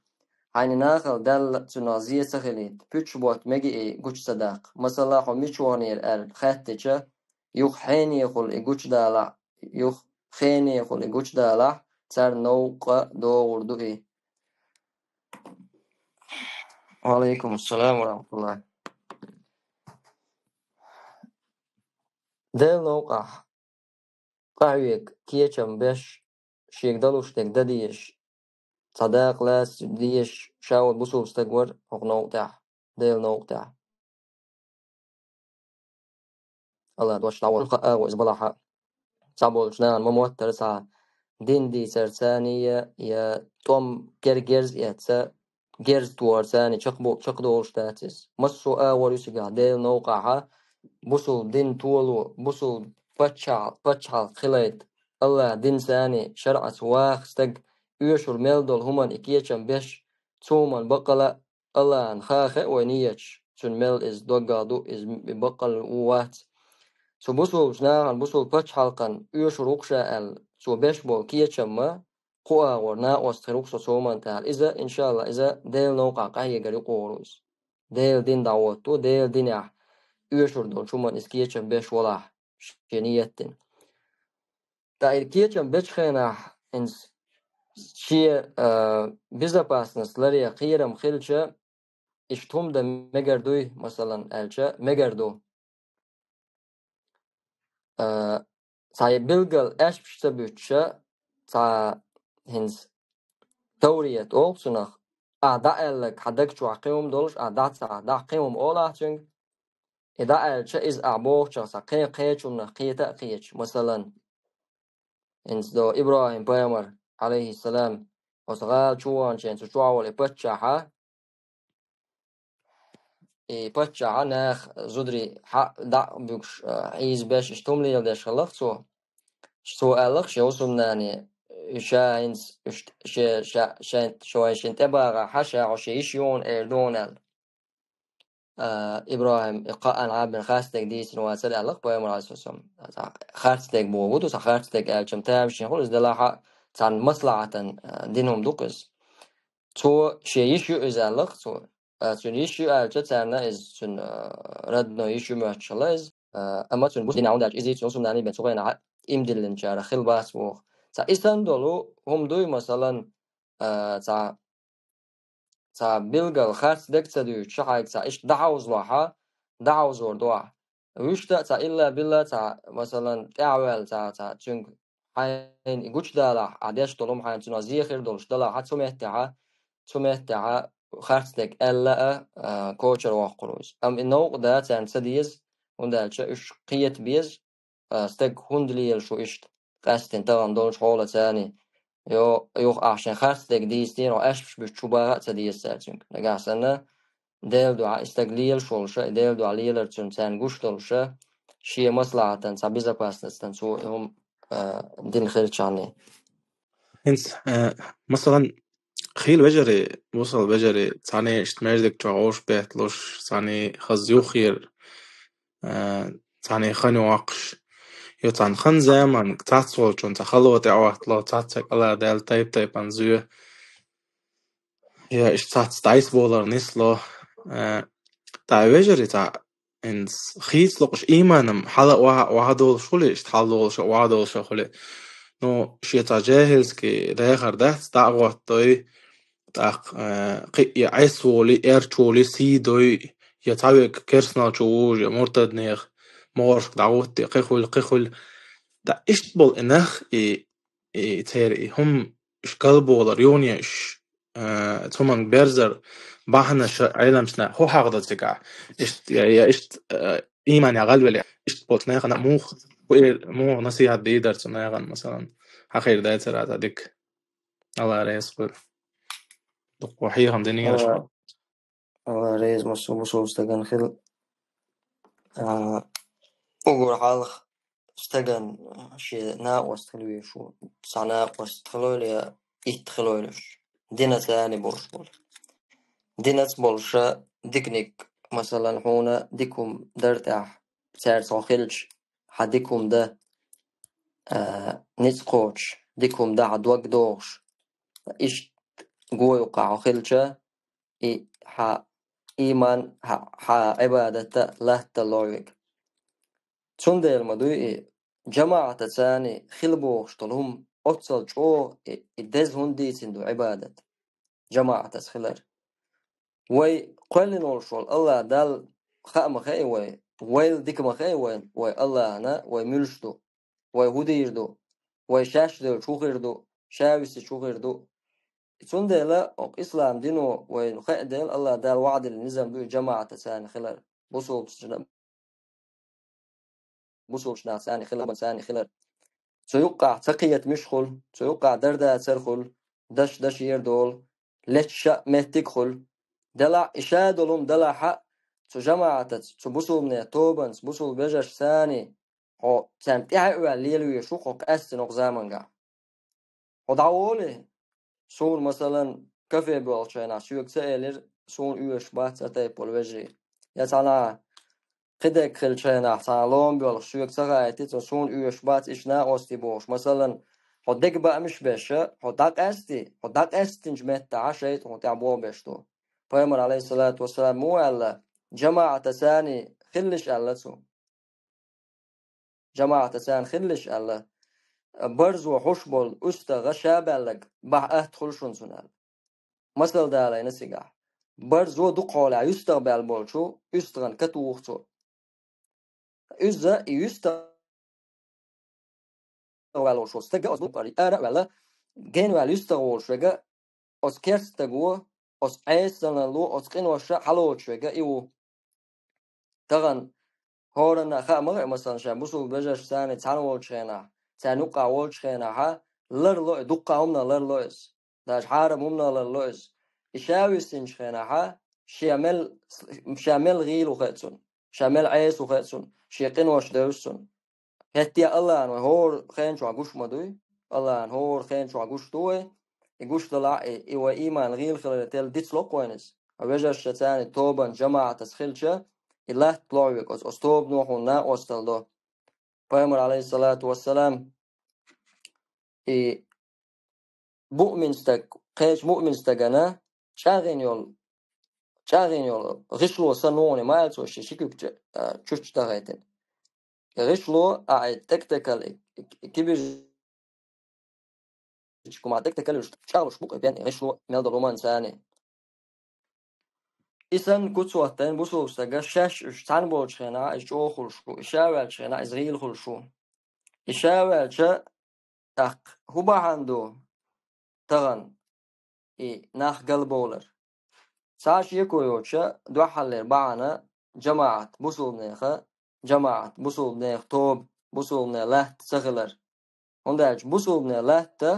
Хьайна нахала даьлла цунах зен ца хилийта, пуьчаш ботта мега и гучу ца даккха. Масала, хьо мича ваханера аьлла хаьттича, юха хьенехула и гучудалахь, юха хенехула и гучудалахь, царна новкъа догӀур ду и. Ва алайкум ассалам ва рахматуллахи. Делан новкъахь къахьоьгу, кечам беш, шега далуш дерг дан дезаш, цхьа дакъа лаца дезаш, ша волу бусулба стаг вара хӀокху новкъа тӀехь, Делан новкъа тӀехь. Алла дош дӀаволла, хаьа гӀо иза балахьа. Цхьаболчу нахана ма моттара цхьа дин дийцар царний я, я тӀом гер-, герз эцца, герз тохар царний чекхбо-, чекхдолуш дац иза. Массо а агӀор ю цигахь Делан новкъахьа, бусулба дин толо, бусулба паччахь-, паччахьалкх хилайта, Аллах дин царний шарӀаца ваха стаг оьшур мел долу хӀуманна и кечам беш, цу хӀуманна баккъала а Аллахьан ха хаа вай ниеташ, цуьнан мел иза доггах ду, иза баккъал ву вац. Цу бусулбачу нахана, бусулба пачхьалкхан оьшур ву-кх ша аьлла, цо беш болу кечам ма, кху агӀор накъост хир ву-кх со цу хӀуманна тӀехь. Иза, иншаалла, иза Делан новкъахь къахьегар юкъа вогӀур ву иза. Делан дин дӀагӀотто, Делан динехь оьшур долчу хӀуманна иза кечам беш волахь, шен ниет дина. Ткъа и кечам бечу хенахь, хӀинца шен, а, безопасность ларъян кхерам хилча, иштта хӀума дан мегар дуй, масалан, аьлча, мегар ду. А, цхьа билггал аьшпаш ца буьтуша, цхьа хӀинца таврет олу цунах, ахь дӀааьлларг хьан даг чохь кхин хӀума долуш, ахь дӀа ца, дӀа кхин хӀума олахь цуьнга, и дӀааьлча, иза ахь бохучух цхьа кхин кхечунах кхета а кхеча, масалан, хӀинца до ИбрахӀим-пайхамар, Ӏалайхиссалам, оцу гӀала чу ваханчийн цу чохь волу и паччахьа, и паччахьа наха зударий хьа дӀа а буьгуш, а, хьийзабеш, иштта хӀума леладеш хилла-кх цо. Цо аьлла-кх шен хӀусамнане, ша хӀинца, уьш, ше, ша, шайн, шайн, шайн тӀебагӀахь, ша хьо шен йиша ю хьуна эр ду хьуна аьлла. А, ИбрахӀим, и кхаъан Ӏаббина харцдерг дийцина вацара аьлла-кх пайхамар, Ӏалайхиссалам. Харцдерг боху ду, цхьа харцдерг аьлча-м тамашийна хуьлу иза, делахь а царна маслахьатан, а, дина хӀума ду-кх иза. Цо шен йиша ю иза аьлла-кх цо. А, цуьнан йиша ю аьлча, царна иза цуьнан, а, родной йиша ю моьттуш хилла иза. А, амма цуьнан бусулба динехь, хӀунда аьлча иза цуьнан хӀусамнана бен цу хенахь иман диллинчарах хилла бац боху. Цхьа и санна долу хӀума дуй, масалан, а, цхьа, цхьа билггал харцдерг ца дуьйцуш, хьайга цхьа иштта дӀахьовзалахь, дӀахьовзор ду ахь. Вуьшта а цхьа илла-билла цхьа, масалан, тӀаьхьаваьлла цхьа, цхьа цуьнга хьайна и гучудалахь, ахь деш долу хӀума хьайна цунах зе хир долуш далахь, цу меттехь, цу меттехь харцдерг аьлла а, а, кочара воккхур ву иза. Амма и новкъа дан царна ца деза, хӀунда аьлча уьш кхета беза, а, стаг хӀунда лелаш ву иштта, къаьстина тахана долчу хьолаца царний. Йо, юха ахь шайн харцдерг дийцинера, хьо аьшпаш буьтуш чу баха а ца деза цара цуьнга. Нагахь санна, Делан дуьхьа и стаг лелаш волуша, и Делан дуьхьа лелар цуьнан царна гуш долуша, шен маслахьатан, цхьа безопасностьтан цо и хӀума, а, дина хилчахьний. ХӀинца, а, масалан, хила вежарий, бусалба вежарий, цхьаьний иштта маьждиг чохь вовшах бетталуш, цхьаьний хаза юххера, а, цхьаьний хан йоккхуш. Йо, цхьана хан заманга цхьацца волчунна цхьа хало тӀе а оттало, цхьацца кӀала даьлла тайп-тайпана зоь. Я иштта цхьацца дӀасабовлар нисло. Э, ткъа вежарий цхьа, хӀинца хийцалуш ийманам хьала а ваха, ваха долуш хуьлий, иштта хьала долуш а, ваха долуш а хуьлий. Ну, шен цхьа жаьхӀильский дахар дац, дӀа а гӀоттадой, тӀаккха, э, кхин а Ӏеса волий, эрча волий, сий дой, я цхьа вега керстанал чу вужа, я муртаднех могӀаршка дӀагӀутте, кхин хуьлу, кхин хуьлу. ТӀаккха иштта болу и нах, и, и церан и хӀума, уьш галбовлар, юхане уьш, э, цу хӀуманга берзар, бахьанаш Ӏеламчу наха хӀун хьахадо цигахь? Иштта, я, я иштта, э, ийманехь гӀалвелехь, иштта болчу нахана муха, хӀун эр, муха насихьат дийр дара цу нахана, масалан, хьан хир дацара цхьа дика? Алла реза хуьлда. Дукха хьехам динера шуна. Алла, Алла реза массо бусулба стагана хила. А, уггар хьалха стагана шен накъост хила везаш ву. Цхьа накъост хилойла я итт хилойла уьш. Динаца цхьаьна болуш болу. Динаца болуша диканиг, масалан, хьуна дика хӀума дар тӀехь, цаьрца хьо хилча, хьан дика хӀума дан, а, ницкъ кхочуш, дика хӀума дан хьан дог дохуш, иштта гой юккъахь хьо хилча, и хьан ийман, хьан, хьан Ӏибадат а латталла вега. Цундела ма дуй и, жамаӀатаца цхьаьна хила бохуш долу хӀума оццал чӀогӀа и, и деза хӀунда дийцина ду Ӏибадат? ЖамаӀатаца хилар. Вай кхоьллина волуш волу Алла Далла хаа ма хаьа вай, вайла дика ма хаьа вай, вай Аллахьна вай муьлш ду, вай хӀун дийр ду, вай шаьш девлча хӀун хир ду, ша висича хӀун хир ду. Цундела окху ислам дино вайна хаьа дела, Алла Далла ваӀда диллина низам ду и жамаӀатаца цхьаьна хилар. Бусулбачу бусулбачу нахаца цхьаьна хилар, цхьаьна хилар. Цу юккъахь ца кхетамаш хуьлу, цу юккъахь дар-дацар хуьлу, даш-дашера долу, лечча а меттиг хуьлу. Делахь и ша долу хӀума делахь а, цу жамаӀатаца, цу бусулбане тобанца, бусулба вежаршца цхьаьна хьо царна тӀаьхьа а ваьлла лела везаш ву хьо къаьстина окху замангахь. Хьо дӀаволий? Суна, масалан, кафе боьлхучу хенахь соьга ца элира, суна оьшуш бац а тайпа вежарий. Я цхьана кхидерг хилча хенахь, цхьана лома боьлхуш, соьга ца хаийти, цо суна оьшуш бац иштта накъостий бохуш. Масалан, хьо дегабаамаш беш, хьо дӀакъаьстий, хьо дӀакъаьстинчу меттехь шайтӀа хьуна тӀехь болх беш ду. Пайхамар, алейхиссалату вассалам, муха аьлла, жамаӀатан санна хилалаш аьлла цо. ЖамаӀатан санна хилалаш аьлла, барзо хьуш болу уьстагӀа ша баьлларг бахьа атта хуьлу шуна цунна аьлла. Масал далийна цигахь. Барзо дукха хьолехь юьстагӀ баьлла болчу уьстагӀан катуху цо. Иза и юьстагӀ ваьлла волуш волу стага оцу букъаре ара а ваьлла, гена ваьлла юьстагӀ волуш верг, оцу керста стага, оцу Ӏесалло, оцу къиноша хьалоцуш верг и ву. Тахана хӀоранна а хаа ма хаьа, масалан, ша бусулба вежаршца цхьаьна волчу хенахь, царна юккъехь волчу хенахь, ларло и, дуккха хӀуманах ларло иза. Даже хьарам хӀуманах ларло иза. И ша висинчу хенахь, шен мел, ша мел гӀийла ву хаьа цунна, ша мел Ӏеса ву хаьа цунна, шен къинош девза цунна. ХӀетте а Аллахьна вай хӀора хен чохь гуш ма дуй? Аллахьна хӀора хен чохь гуш ду вай? И гуш далахь а, и, и вай ийман гӀийла хиларе телла дицло-кх вайна иза. Хьан вежаршца цхьаьна тобан жамаӀатаца хилча, и латта лохьаве оцу, оцу тобано хьуна накъосталла до. Пайхамар, алейхиссалату вассалам, и муъмин стаг, кхечу муъмин стагана чӀагӀйина йолу, чӀагӀйина йолу гӀишло санна ву хьуна, ма аьлла цо, шен ши куьг чу-, а, чучча тахайтина. И гӀишло, а, и тӀекӀтекал, и, и, и кибирчкума тӀекӀтекал уьш чӀагӀлуш бу-кх и бен, и гӀишло мел долу хӀуманца цхьаьна. И санна куц хӀоттийна бусулба стага шаьш уьш цхьаьна болчу хенахь, иза чӀогӀа хуьлуш ву, и ша ваьллачу хенахь, иза гӀийла хуьлуш ву. И ша ваьлча, тӀаккха хӀун бахьана ду тахана и нах галбовлар? Цхьа шеко йоцуша, дуьххьарлера бахьана жамаӀат бусулбанеха, жамаӀат бусулбанех тоба, бусулбане латта ца хилар. ХӀунда аьлча бусулбане латта,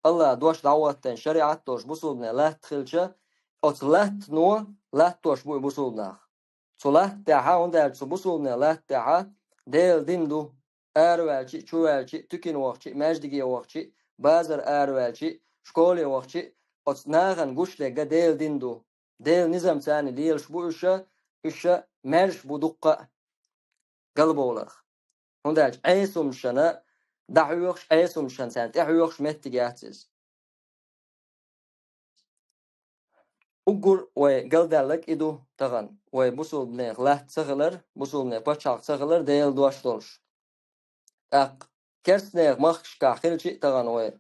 Аллахьа дош дӀахӀоттийна шариӀат долуш бусулбане латта хилча, оцу латтано латтош бу и бусулба нах. Цу латта тӀехь, хӀунда аьлча цу бусулбане латта тӀехь Делан дин ду. Араваьлчи а, чуваьлчи а, туькина вахчи а, маьждиге вахчи а, базар араваьлчи а, школе вахчи а, оцу нахана гуш дерг Делан дин ду. Делан низам царна лелаш бу уьш, уьш маьрша бу дуккха а галбовларх. ХӀунда аьлча Ӏеса хӀуманашна дӀахьоьхуш, Ӏеса хӀуманашна царна тӀехьоьхуш меттиг яц иза. Уггар вай галдаьлларг и ду тахана. Вай бусулбанех латта ца хилар, бусулбанех пачхьалкх ца хилар, Делан дош долуш. ТӀаккха керстанех махкашкахь хилчи а тахана вай,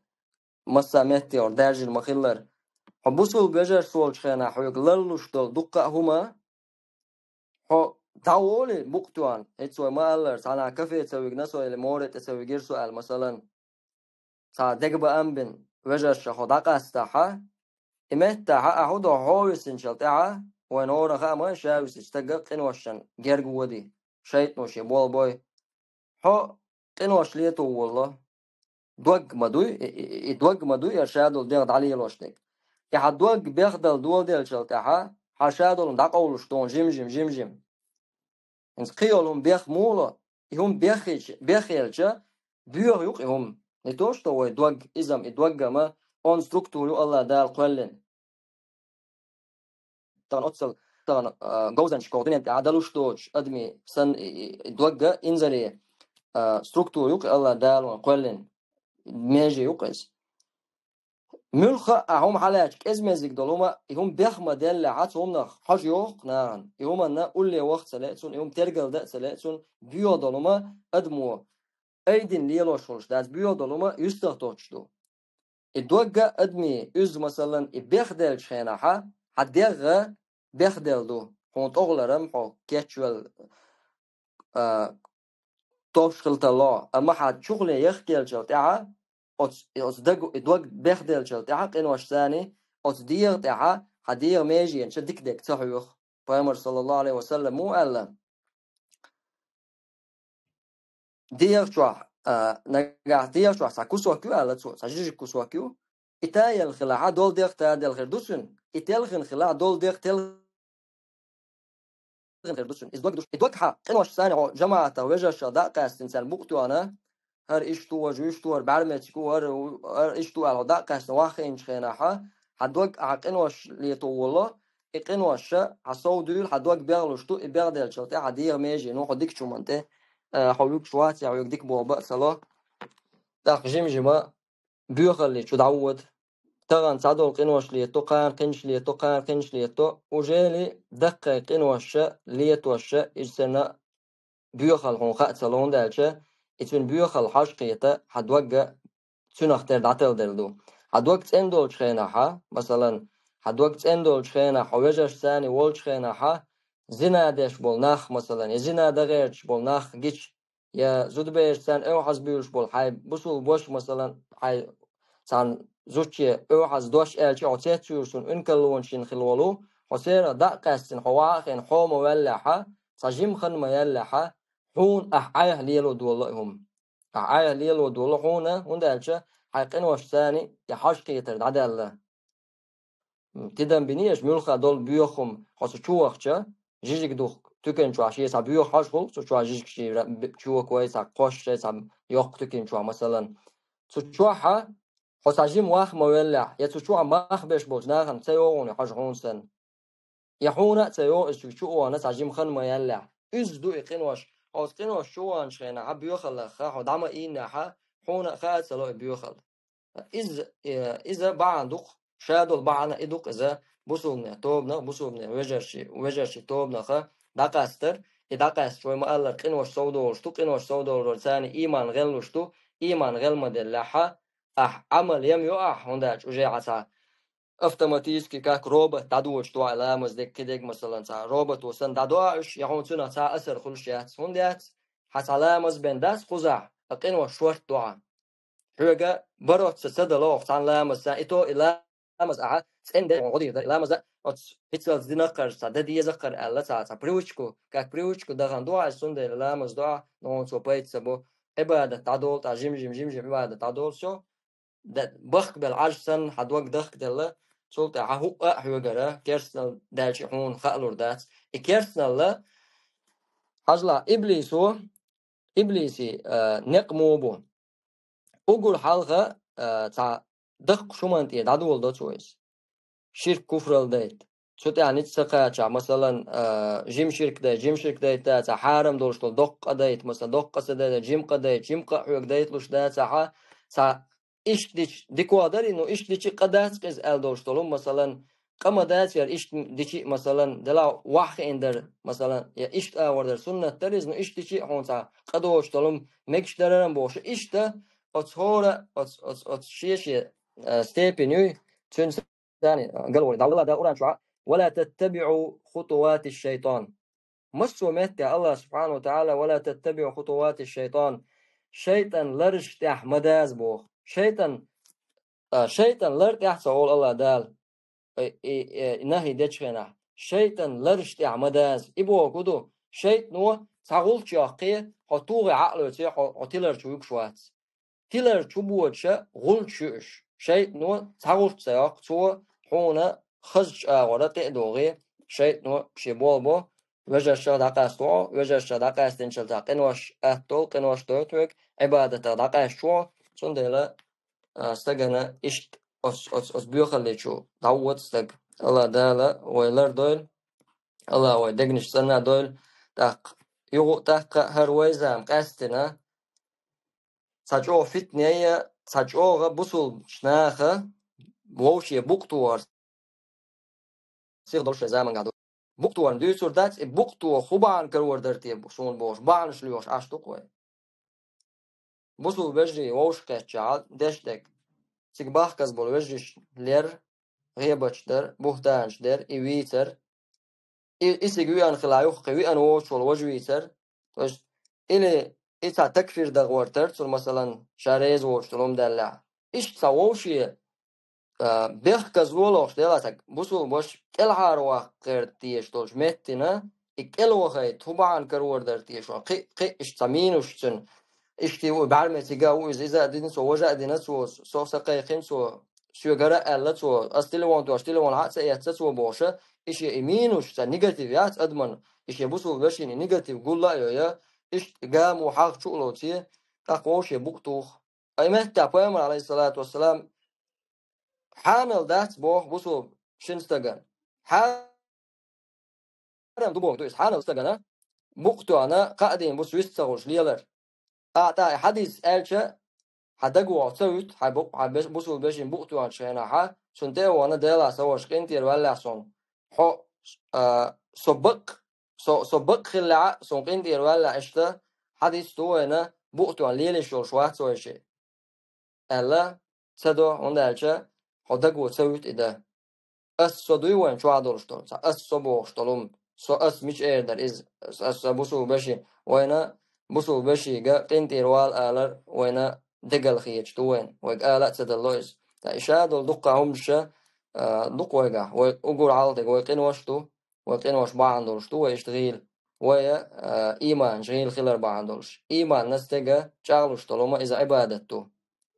массо а меттехула даьржина ма-хиллара. Хьо бусулба вежаршца волчу хенахь хьоьга ларлуш долу дуккха а хӀума, хьо дӀаволий букъ тоьхна, хӀинца вай ма-аллара, цхьана кафе ца вигна со или море тӀе ца вигира со аьлла, масалан, цхьа дегабаам бина вежарша хьо дӀакъастахьа, и меттахьа ахьа хӀун до хьо висинчул тӀаьхьа, вайн хӀора хаа ма ша висинчу стага къиношна герга води, шайтӀано шен болх бой. Хьо къинош лето волло. Дог ма дуй, и, и, и дог ма дуй, я ша долу дегӀ дӀалелош дерг. И хьан дог бехдала доладелчул тӀаьхьа, хьан ша долу дӀакъовлуш ду хьуна жим-жим, жим-жим. ХӀинца кхин йолу хӀума бех муха ло, и хӀума беххийча, бехъелча, боьха ю-кх и хӀума. Не то, что вай дог, иза-м и дог-м, он структура ю Аллах Дала кхоьллина. Тахана оццул, тахана, а, говзанча кху дуьнен тӀехь далуш доцуш адамийн санна и, и, и дог-м инзаре, а, структура ю-кх Аллах Дала вайна кхоьллина, меже ю-кх иза. Муьлхха а хӀума хьалаьцча кӀезмезиг долу хӀума, и хӀума бех ма деллехьа, цу хӀуманах хьожа йоху-кх нахана. И хӀуманна улле ваха ца лаьа цунна, и хӀума тергалдан а ца лаьа цунна, боьха долу хӀума адамо айдина лелош волуш дац, боьха долу хӀума юьстах тоттуш ду. И дог-м адамийн уьзза, масалан, и бехделчу хенахьа, хьан дегӀ бехделла ду, хьуна тӀогӀларам хьо кечвелла, а, товш хила тарло, амма хьан чухле яхкелчул тӀаьхьа, оцу, оцу даг, и дог бехделчул тӀаьхьа, къинош царний, оцу дегӀа тӀаьхьа, хьан дегӀа меженча дика дерг ца хьоьху. Пайхамар, саллаллаху алейхи ва саллам, муха аьлла: «ДегӀа чохь, а, нагахь дегӀа чохь цхьа кусок ю», — аьлла цо, цхьа жижиг кусок ю. И таделла хилахьа, долу дегӀ таделла хир ду цуьнан. И телхина хилахь, долу дегӀ телхина хир ду цуьнан. Иза дог ду. И дог хьан къинош царний хьо жамаӀатах, вежаршах дӀа а къаьстина, царна букъ тоьхна, хӀара иштта ву, важа иштта ву, хӀара бӀаьрмециг ву, хӀара, хӀара иштта ву аьлла, хьо дӀа а къаьстина ваххийначу хенахьа, хьан дог а хьан къинош лето волло, и къинош ша хьа сов дуьйла, хьа дог бегӀлуш ду, и бегӀделчул тӀаьхьа хьа дегӀа меже ну хьо дикачу хӀуманна тӀе, а, хьо вуьгуш вац, я хьоьга дика болх ба а ца ло. ТӀаккха жим-жима боьхалли чу дӀавода. Тахана цхьадолу къинош летто, кхана кхинаш летто, кхана кхинаш летто. Ужели даккхий къинош ша, летош ша, иза санна боьхалла хьуна хаа ца ло, хӀунда аьлча и цуьнан боьхалла хьажа кхета, хьан догга цуьнах тера дӀаталделла ду. Хьан дог цӀена долчу хенахьа, масалан, хьан дог цӀена долчу хенахь, хьо вежаршцани волчу хенахьа, зина деш болу нах, масалан, я зина дан гӀерташ болу нах гича, я зудабераш царна эвхьаза буьйлуш болу хьайн бусулба ваша, масалан, хьайн царна зудче эвхьаза дош аьлча, хьо цецвуьйлуш цунна уьнкаллонаш йина хила волу, хьо церах дӀа а къаьстина, хьо ваха а хиъна, хьо ма ваьллехьа, цхьа жима хан ма яьллехьа, хьуна ахь Ӏайха лело долу и хӀума. Ахь Ӏайха лело долу хьуна, хӀунда аьлча хьайн къиношцани и хьажа кхетар дӀадаьлла. Тидам бинийша муьлхха долу боьха хӀума, хьо цу чу вахча, жижиг духку туькан чохь шен цхьа боьха хьожа хуьлу, цу чохь жижиг шен ра-, б-, чока вай цхьа кхош шай цхьа йоккха туькан чохь, масалан. Цу чохьа хьо цхьа жима ваха ма веллехь, я цу чохь мах беш болчу нахана ца йогӀуна хьожа хьуна санна. Я хьуна а ца йогӀу иза чу вахана цхьа жима хан ма яьллехь. Иза ду и къинош. Хьо оцу къинош чу ваханчу хенахь хьан боьхаллаха, хьо дӀа ма ийннехьа, хьуна а хаа ца ло и боьхалла. Иза, э, иза бахьана ду-кх, ша долу бахьана и ду-кх иза, бусулбане тобанах, бусулбане вежарши, вежарши тобанаха дӀакъастар, и дӀакъаьсташ вай ма-аллара къинош сов долуш ду, къинош сов долуш царна ийман гӀеллуш ду, ийман гӀел ма деллехьа, ахь Ӏамал ем йо ахь, хӀунда аьлча уже хьан цхьа автоматически, как робот, дӀадоцуш ду ахь ламаз дерг, кхидерг, масалан, цхьа робото санна дӀадо ахь уьш, я хьуна цуьнах цхьа асар хуьлуш яц, хӀунда яц, хьан цхьа ламаз бен дац кхузахь, а къинош шорта ду хьан. Хьоьга бароцца ца дало оха цхьана ламазца, и то и ламаз ахьа цӀена де гӀо дийр дара, и ламаза оцу хӀинцалц динаккхарш цхьа дан дезаккхар аьлла, цхьа, цхьа привычку, как привычку дахана ду ахь, цундела ламаз ду ахь, но цо пайда ца бо, Ӏибадат дӀадолу, тӀа жим-жим, жим-жим Ӏибадат дӀадолу, всё. Да-, бахкабелла Ӏаж санна, хьан дог дахкаделла, цул тӀаьхьа хӀуъа а хьоьгара, керстанал даьлча хьуна хаалур дац. И керстаналла, хьажал, иблисо, иблиси, а, некъ муха бу? Уггар хьалха, а, цхьа даккха шуман тӀе дӀадоладо цо иза. Ширк, куфрал дайта. Цу тӀехь ницкъ ца кхачахь, масалан, а, жим ширк дайта, жим ширк дайта, цхьа хьарам долуш долу доккха къа дайта, масалан, доккха къа ца дайта, жим къа дайта, жим къа а хьоьга дайталуш дац, цхьа, цхьа иштта дича дикох дарий, ну, иштта дичи къа дац-кх иза аьлла долуш долу, масалан, къа ма дац яра иштта дичи, масалан, делахь ваха хиъна дара, масалан, я иштта агӀор дара суннат дара иза, ну, иштта дичи хьуна цхьа къа доцуш долу мегаш дараран бохуш. Иштта оцу хӀора, оцу, оцу, оцу шен-шен, а, степень юй, цуьнан царна галволе. Дала, Дала Къуръан чохь: «Ва ла таттабиӀу хутуватиш-шайтан». Массо а метте Аллах субхьанаху ва тагӀала: «Ва ла таттабиӀу хутуватиш-шайтан». ШайтӀан лараш тӀехь ма даза боху. ШайтӀан, а, шайтӀан лар тӀехь ца олу Аллах Дала, э, и, э, и нахьи дечу хенахь. ШайтӀан лараш тӀехь ма даза. И боху хӀун ду? ШайтӀано цхьа гӀулч йоккхий, хьо тухий Ӏаьлоьций, хьо, хьо тилар чу вуьгуш вац. Тилар чу боцуша гӀулч ю уьш. ШайтӀано цхьа гӀулч ца йоккху, цо хьуна хазачу агӀора тӀе а догӀий, шайтӀано шен болх бо, вежаршах дӀакъаста ву хьо, вежаршах дӀакъаьстинчул тӀаьхьа къинош атта долу, къинош дойту хьоьга, Ӏибадатах дӀакъаьсташ ву хьо, цундела, а, стагана иштта оц, оц, оц боьхалле чу дӀавода стаг. Аллах Дала вай лардойла, Аллах вай дегнаш санна дойла, тӀаккха юха а тӀаккха хӀара вай зама къаьстина, цхьа чӀогӀа фитнея, цхьа чӀогӀа бусулбачу наха вовше букъ тохар сих долуш шайн заманга ду. Букъ тохарна дуьйцур дац, и букъ тоха хӀун бахьана карор дара те суна бохуш, бахьанаш лоьхуш Ӏаш ду-кх вай. Бусулба вежарий вовшахкхетчахьа деш дерг. Цига бахказа болу вежариш лер, гӀебаташ дар, буьхтанаш дер, и вийцар. И, и цига веана хила юха кхин веана воцуш волу важа вийцар. То есть, или и цхьа такфир дан гӀортар, цунна, масалан, ша реза воцуш долу хӀума даьллехь. Иштта цхьа вовше, а, бехказло лохуш делахь, цхьа бусулба ваша кӀелхьарваккха гӀерта дезаш долчу меттина, и кӀелвахайта хӀун бахьана карор дара те шуна? Кхин, кхин иштта цхьа минус цуьнан. Иштта ву, бӀаьрме цига ву иза, иза а дина цо, важа а дина цо, со сан кхайкхина цо, соьгара а аьлла цо, ас телефон тоьхча, телефон хьа а ца эцна цо бохуша, и шен и минус, цхьа негатив яц адаман, и шен бусулба вешин и негатив гулла а йо я, иштта гамо хьагӀ чу а лоций, тӀаккха вовше букъ тух. Ткъа и меттехь Пайхамар, алейхиссалату вассалам, хьанал дац боху бусулба шина стагана. Хьа-, хьарам ду бохург ду иза. Хьанал стагана букъ тоьхна кхаа дийнан буса вист ца хуьлуш лелар. ТӀаккха и хьадис аьлча, хьан дагавоагӀа ца вуьту, хьан бу-, хьан бе-, бусулба вешин букъ тоьхначу хенахь, цунна тӀе а вахана, Делахь сан ваша, къинтӀера валалахь суна. Хьо, а, со бакъ, со, со бакъ хиллехь а, суна къинтӀера валалахь, иштта хьадис ду вайна, букъ тоьхна лелаш йолуш вац вай шиъ, аьлла, ца до, хӀунда аьлча хьо даго ца вуьту и дан. Ас со дуй вайн чохь долуш долу, цхьа ас со бохуш долу хӀума. Со ас мича эр дара иза? Ас, ас сан бусулба вешин, вайна бусулба вешига къинтӀера вала алар вайна дегал хеташ ду вайн, вайга ала а ца далло иза. Ткъа и ша долу дуккха хӀумаша, а, дукха вайгахь, вай уггар хьалха дерг вай къинош ду, вай къинош бахьана долуш ду, вай иштта гӀийла. Вай, а, ийманаш гӀийла хилар бахьана долуш. Ийманна стеган чӀагӀлуш долу хӀума иза Ӏибадат ду.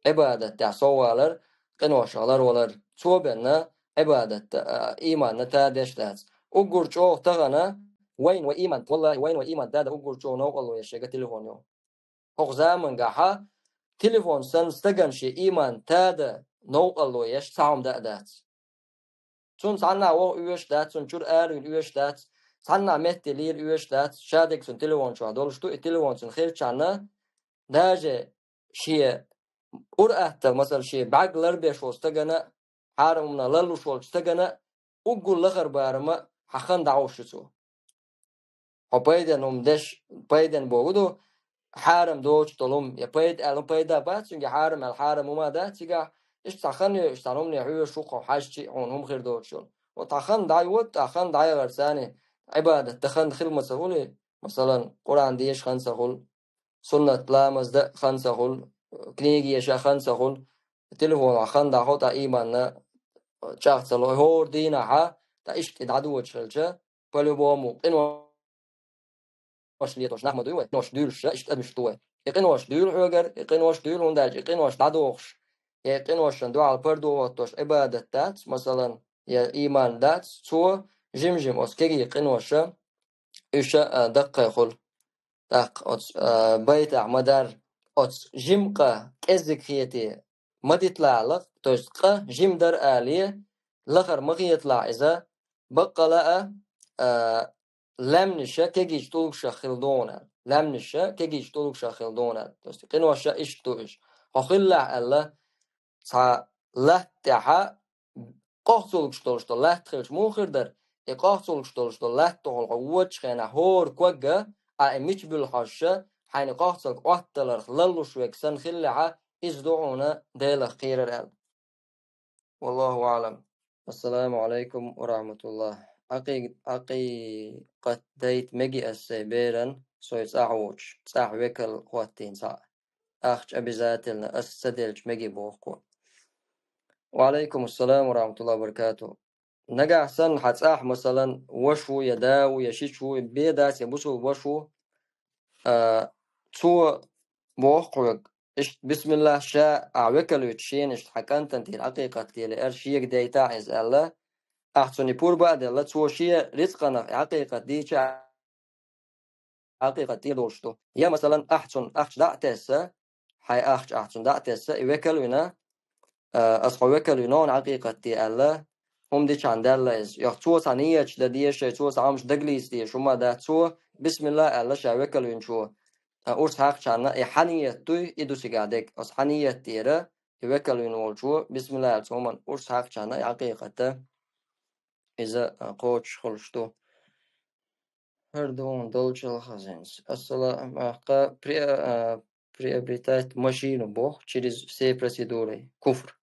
Ӏибадат тӀехь соввалар, къиношах ларвалар. Цо бенна Ӏибадат, а, ийманна тадеш дац. Уггар чӀогӀа тахана, вайн вай ийман, валлахи, вайн вай ийман тада уггар чӀогӀа новкъарло еш шега телефон йо. ХӀокху замангахьа телефон санна стагана шен ийман тада новкъарло еш цхьа хӀума даа дац. Цунна цхьанна ваха оьшуш дац, цунна чуьра аравина оьшуш дац, цхьанна метте лийла оьшуш дац, ша дерг цунна телефон чохь долуш ду, и телефон цунна хилчхьана, даже шен ур-аттал, масала, шен бӀаьрг ларбеш волу стагана, хьарам хӀуманах ларлуш волчу стагана уггар лахара барама хьан хан дӀахьуш ю цо. Хьо пайденна хӀума деш, пайденна боху ду, хьарам доцуш долу хӀума, я пайда аьлла, хӀума пайда бац цуьнга, хьарам аьлла, хьарам хӀума дац цигахь, иштта цхьа хан йо, иштта цхьана хӀумане хьоьжуш ву-кх хьо хьаьжчи а хьуна хӀума хир доцуш йолу. Вот хьан хан дӀайотта, хьан хан дӀаяхарца царна Ӏибадат дан хан хила ма ца хуьлу, масалан, Къуръан деша хан ца хуьлу, суннат ламаз дан хан ца хуьлу, книга еша хан ца хуьлу, телефонах хан дӀахьо, ткъа ийманна чӀагӀ ца ло. ХӀора дийнахьа, ткъа иштта и дӀадоцуш хилча, по-любому, къинош летош нах ма дуй вай, къинош дуьйлуш, иштта адамаш ду вай. И къинош дуьйлу хьоьгара, и къинош дуьйлу, хӀунда аьлча и къинош дӀадохуш, я и къиношна дуьхьал пардо хӀоттош Ӏибадат дац, масалан, я ийман дац, цо жим-жим оцу кегий къиноша, уьш а даккхий хуьлу. ТӀаккха оцу, а, байтахь ма-дарра, оцу жима къа кӀеззиг хетий ма диталахь, то есть къа жима дара алий, лахара ма хеталахь иза, баккъала а, а, лаьмнаша кегийчу тӀулгашах хила догӀу аьлла. Лаьмнаша кегийчу тӀулгашах хила догӀу аьлла. То есть къиноша иштта ду уьш. Хьо хилалахь аьлла, цхьа латта тӀехьа къохцалгаш долуш долу латта хилча муха хир дара? И къохцалгаш долуш долу латта тӀехула хьо воцучу хенахь хӀора кога, а и мича буьллу хьожуша, хьайна къохцалг Ӏотталарх ларлуш верг санна хиллехьа, иза ду хьуна Делах кхерар аьлла. Валлаху аӀлам. Ассаламу Ӏалайкум ва рахьматуллахӀ. Ӏакъи-, Ӏакъикъат дайта меги ас сайн беран, сой цӀахь воцуш, цӀахь векал хӀоттийна цхьаъ. Ахча обязательно, ас ца делча меги боху кхо. Ва Ӏалайкум ассалам ва рахьматуллахӀи ва баракатухӀ. Нагахь санна хьан цӀахь, масалан, ваша ву я да ву, я шича ву, я бен дац, я бусулба ваша ву, а, цо боху хьоьга, иштта бисмиллахӀ, ша ахь векал вуьту шена, иштта хьан кӀантана тӀера Ӏакъикъат делира, шега дайтахь иза аьлла, ахь цунна и пурба а делла, цо шен рицкъанах и Ӏакъикъат дийча, Ӏакъикъат тӀедолуш ду. Я, масалан, ахь цунна ахча дӀа а тесса, хьайн ахча ахь цунна дӀа а тесса, и векал вина, а, ас хьо векал вина, хьуна Ӏакъикъат де аьлла, хӀума дичхьана даьлла иза. Йоху цо цхьа ниеташ дан дезаш, цо цхьа хӀумаш дагалийца дезаш хӀума дац цо, бисмилла аьлла, ша векал винчо, а, урс хьакхчхьана, и хьан ниет дуй, и ду цигахь дерг. Ас хьан ниет дера, и векал вина волчо, бисмилла аьлла, цу хӀуманна урс хьакхчхьана, и Ӏакъикъат иза, а, кхочуш хуьлуш ду. ХӀара дуьйна долчул хазинца. Ассалам, а, ка-, при-, а, приобретать машину боху через все процедуры. Куфр.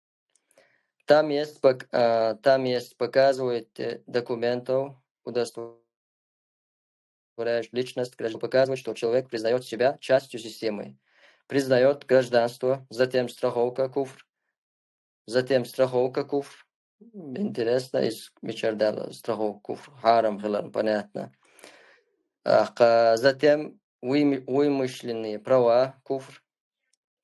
Там есть пок-, а, там есть показывает, э, документов, удостоверяющих личность гражданина, показывает, что человек признает себя частью системы, признает гражданство, затем страховка, куфр, затем страховка, куфр. Интересно, из мичара даьлла страховка, куфр, хьарам хиларна, понятно. А, ка-, затем вы-, вымышленные права, куфр.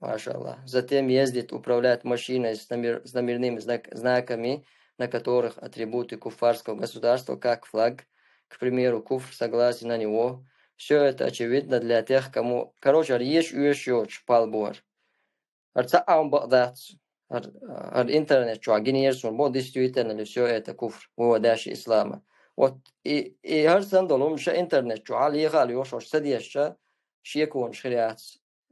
Машаллах. Затем ездит, управляет машиной с номер-, с номерными знак-, знаками, на которых атрибуты куффарского государства, как флаг, к примеру, куфр, согласие на него. Всё это очевидно для тех, кому, короче, еш уьш йоцуш пал бу хӀара. ХӀара цхьа а хӀума бакъ дац. ХӀара, хӀара интернет чохь гинера суна боху, действительно ли всё это куфр, выводящий из ислама. Вот и, и хӀара санна долу хӀума ша интернет чу хьалъеха а лоьхуш, ца дезача шеконаш хир яц.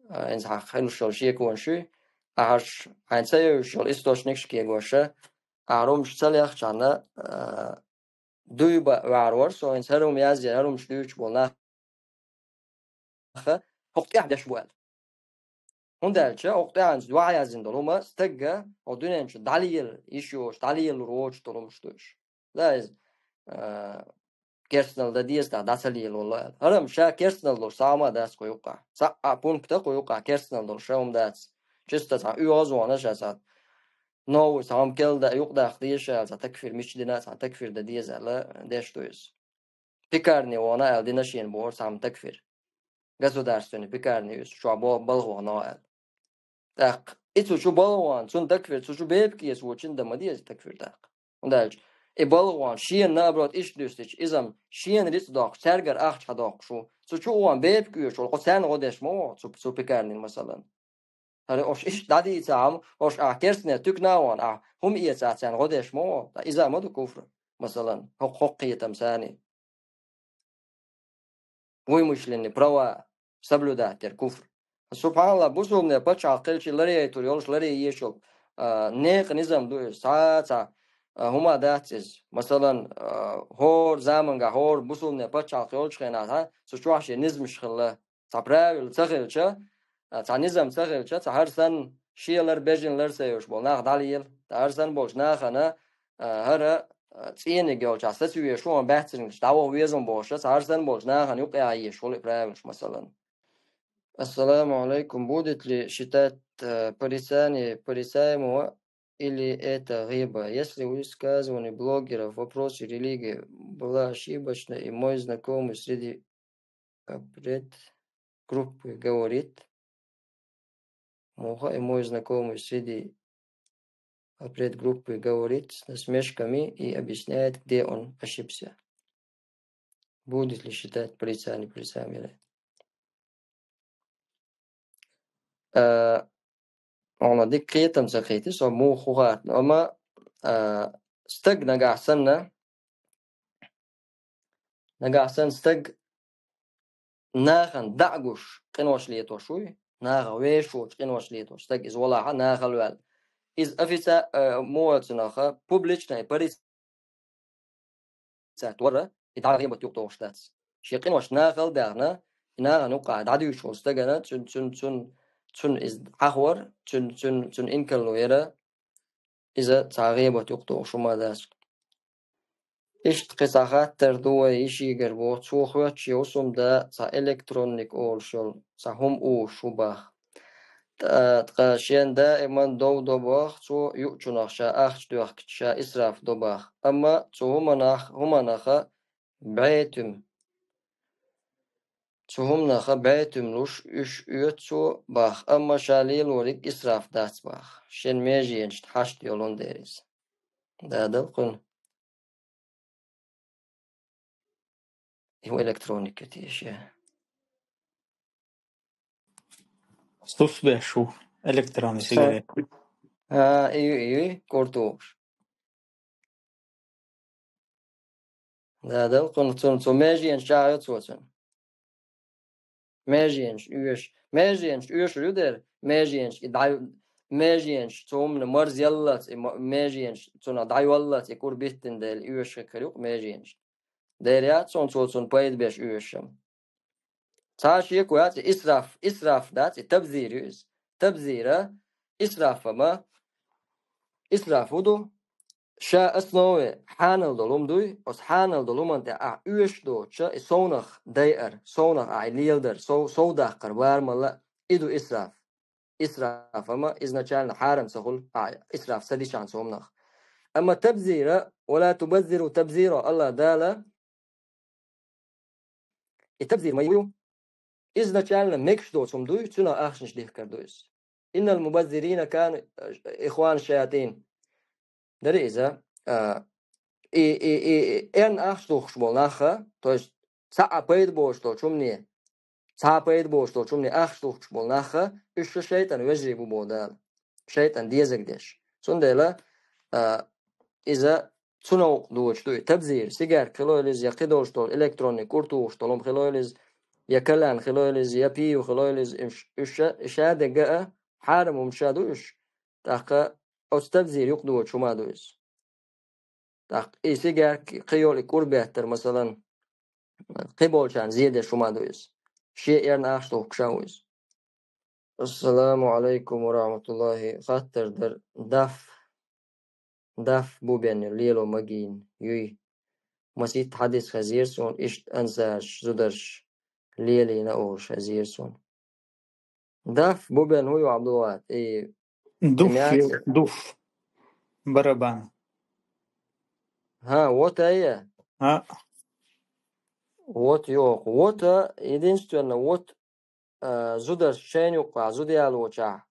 А, хӀинца хьан хилуш йолу шеконаш ю, ахьаш хьайн ца йевзаш йолу источникаш кегоша, ахьа хӀумаш ца лехчахьана, а, дуй бан ваьхьар вара со, хӀинца хӀара хӀума язъе, хӀара хӀумаш дуьйцуш болу нах хӀокху тӀехь деш бу аьлла. ХӀунда аьлча хӀокху тӀехь хӀинца дуьхьа яздина долу хӀума стагга хӀокху дуьнен чу дӀалела йиш йоцуш, дӀалелур воцуш долу хӀумаш ду уьш. Да, иза, а, керстанал дан деза, тӀаккха дӀа ца лелавалла аьлла. ХӀара-м ша керстанал долуш цхьа хӀума дац кху юккъахь. Цхьа а пункта кху юккъахь керстанал долуш ша хӀума дац. Чисто цхьа оьгӀазвахана ша цхьа новый цхьа хӀума кел дан юкъадаккха деза ша аьлла, цхьа такфир мича дина, цхьа такфир дан деза аьлла, деш ду иза. Пекарни вахана аьлла дина шена бохура цхьа хӀума такфир. Государственный пекарни ю иза, чохь бо-, балха вахана аьлла. ТӀаккха и цу чу балха вахана, цунна такфир, цу чу бепиг эца воцчунна дан ма деза такфир тӀаккха. ХӀунда аьлча и балха вахана, шена наоборот иштта дуьстича, иза-м шена рицкъ доккхуш, цаьргара ахча хьадоккхуш ву. Цу чу а вахана бепиг оьшу волу, кху царна гӀо деш ма ву хьо цу, цу пекарнина, масалан. ХӀара ош иштта дӀадийцахьама, ош ахь керстанера туькана а вахана, ахь хӀума эцахь царна гӀо деш ма ву хьо, ткъа иза а ма ду куфр, масалан, хӀокху, хӀокху кхетам санна. Вымышленный права соблюдать дер куфр. СубхьаналлахӀ, бусулбанийн пачхьалкх хилча ларъяйтур йолуш, ларъян езаш йолу, а, некъан низам ду иза. Цхьа а цхьа, а, хӀума дац иза. Масалан, а, хӀора заманга, хӀора бусулбанийн пачхьалкх йолчу хенахь, цу чохь шен низамаш хилла. Цхьа правила ца хилча, а, цхьа низам ца хилча, цхьа хӀара санна шен лар, бежана лар ца йолуш болу нах дӀалела. ТӀаккха хӀара санна болчу нахана, а, хӀара, а, цӀениг йолчохь сацавеш ву, хьуна баьццарниг дӀаваха веза бохуш, цхьа хӀара санна болчу нахана юкъа яха езаш хуьлу и правилаш, масалан. Ассаламу алейкум. Будет ли считать, э, порицание порицаемого или это гиба? Если высказывание блогера в вопросе религии была ошибочной, и мой знакомый среди опред группы говорит, муха, и мой знакомый среди опред группы говорит с насмешками и объясняет, где он ошибся. Будет ли считать порицание порицаемого? Э, хьуна дика кхетам ца кхетий со муха хӀу хаьттина. Амма, э, стаг нагахь санна, нагахь санна стаг нахана дӀа а гуш, къинош летош вуй, нахах вешочу къинош летош стаг иза волахьа, нахала ваьлла. Иза офици-, э, муха цунаха, публичный порицать вара, и дӀа гӀийбат юкъа дохуш дац. Шен къинош нахала а даьхна, и нахана юккъахь дӀадуьйцуш волу стагана, цун, цун, цун, цун иза хьахор, цун, цун, цун инкарло яра, иза цхьа гӀийбат юкъа дохуш хӀума дац. Иштта кхин цхьа хаттар ду вай йишигара боху, цо хоьттуш йолу хӀусамда цхьа электронник олуш йолу цхьа хӀума узуш ву баха. Ткъа, ткъа шен даиман дов до баха, цо юучунах ша ахча доьхкича, ша исраф до баха. Амма цу хӀуманах-, хӀуманаха бӀетуьма, цу хӀуманаха бӀетуьма луш, уьш оьцу цо баха. Амма ша лелориг исраф дац баха. Шен меженашна хьашт йолун дерриг иза. Да, дала кхуьнан. И ву электроника теши. Стус беш ву электронный сигарет. А, и, и, куртуш. Да, дала кхуьнан цун, цу меженаш чӀагӀо цо цун. Меженаш оьшу. Меженаш оьшур ю дера, меженаш и дӀай-, меженаш цу хӀумана марз яллалц, и ма-, меженаш цунах дӀайоллалц, и кура биттина дела, оьшуш хир ю-кх меженаш. Дера яц цунна, цо цунна пайда беш оьшуш-м. Цхьа шеко яц, и исраф, исраф дац, и табзир ю иза. Табзира, исрафа ма, исраф хӀу ду? Ша основе хьанал долу хӀума дуй, оцу хьанал долу хӀуманна тӀе ахь оьшуш доцуча, и совнах дайар, совнах ахь и леладар, сов-, совдаккхар барамалла, и ду исраф. Исраф, амма изначально хьарам ца хуьлу, ахь исраф ца дичахьана цу хӀуманах. Амма табзира, «Ва ла тубаззиру табзира», Аллах Дала, и табзир ма ю. Изначально мегаш доцу хӀума дуй, цуьнан ахчанаш дихкар ду иза. «Иннал мубаззирина кану, э, ихвана шаятин». Дара иза, а, и, и, и, и, эрна ахча духкуш болу наха, то есть цхьа а пайда боцуш долчу хӀумане, цхьа а пайда боцуш долчу хӀумане ахча духкуш болу наха, уьш шу шайтӀан вежарий бу боху Дала. ШайтӀан дезаг деш. Цундела, а, иза цунах юкъа доцуш ду и табзир. Сигарка хилойла иза, я кхидолуш долу электронный кӀур тухуш долу хӀума хилойла иза, я кальян хилойла иза, я пиво хилойла иза, уьш, уьш ша, ша дерг а, хьарам хӀума ша ду уьш. ТӀаккха оцу табзир юкъа доцуш хӀума ду иза. ТӀаккха и сигарка, кхин йолу и кӀур беттар, масалан, кхин болчарна зен деш хӀума ду иза. Шен эрна ахча тухуш ша ву иза. Ассаламу алейкум ва рахматуллахи. Хаттар дар, даф, даф бу бен лело магийна юй. Маситта хьадис хезира суна, иштта ансарш, зударш лелийна олуш хезира суна. Даф бу бен хӀу ю, Абдулват? И Дуф, тӀемяц? Дуф. Барабан. ХӀа, вот а я. А? Вот йоху. Вот а, единственно, вот, а, зударш шайна юккъахь, зуда ялочахь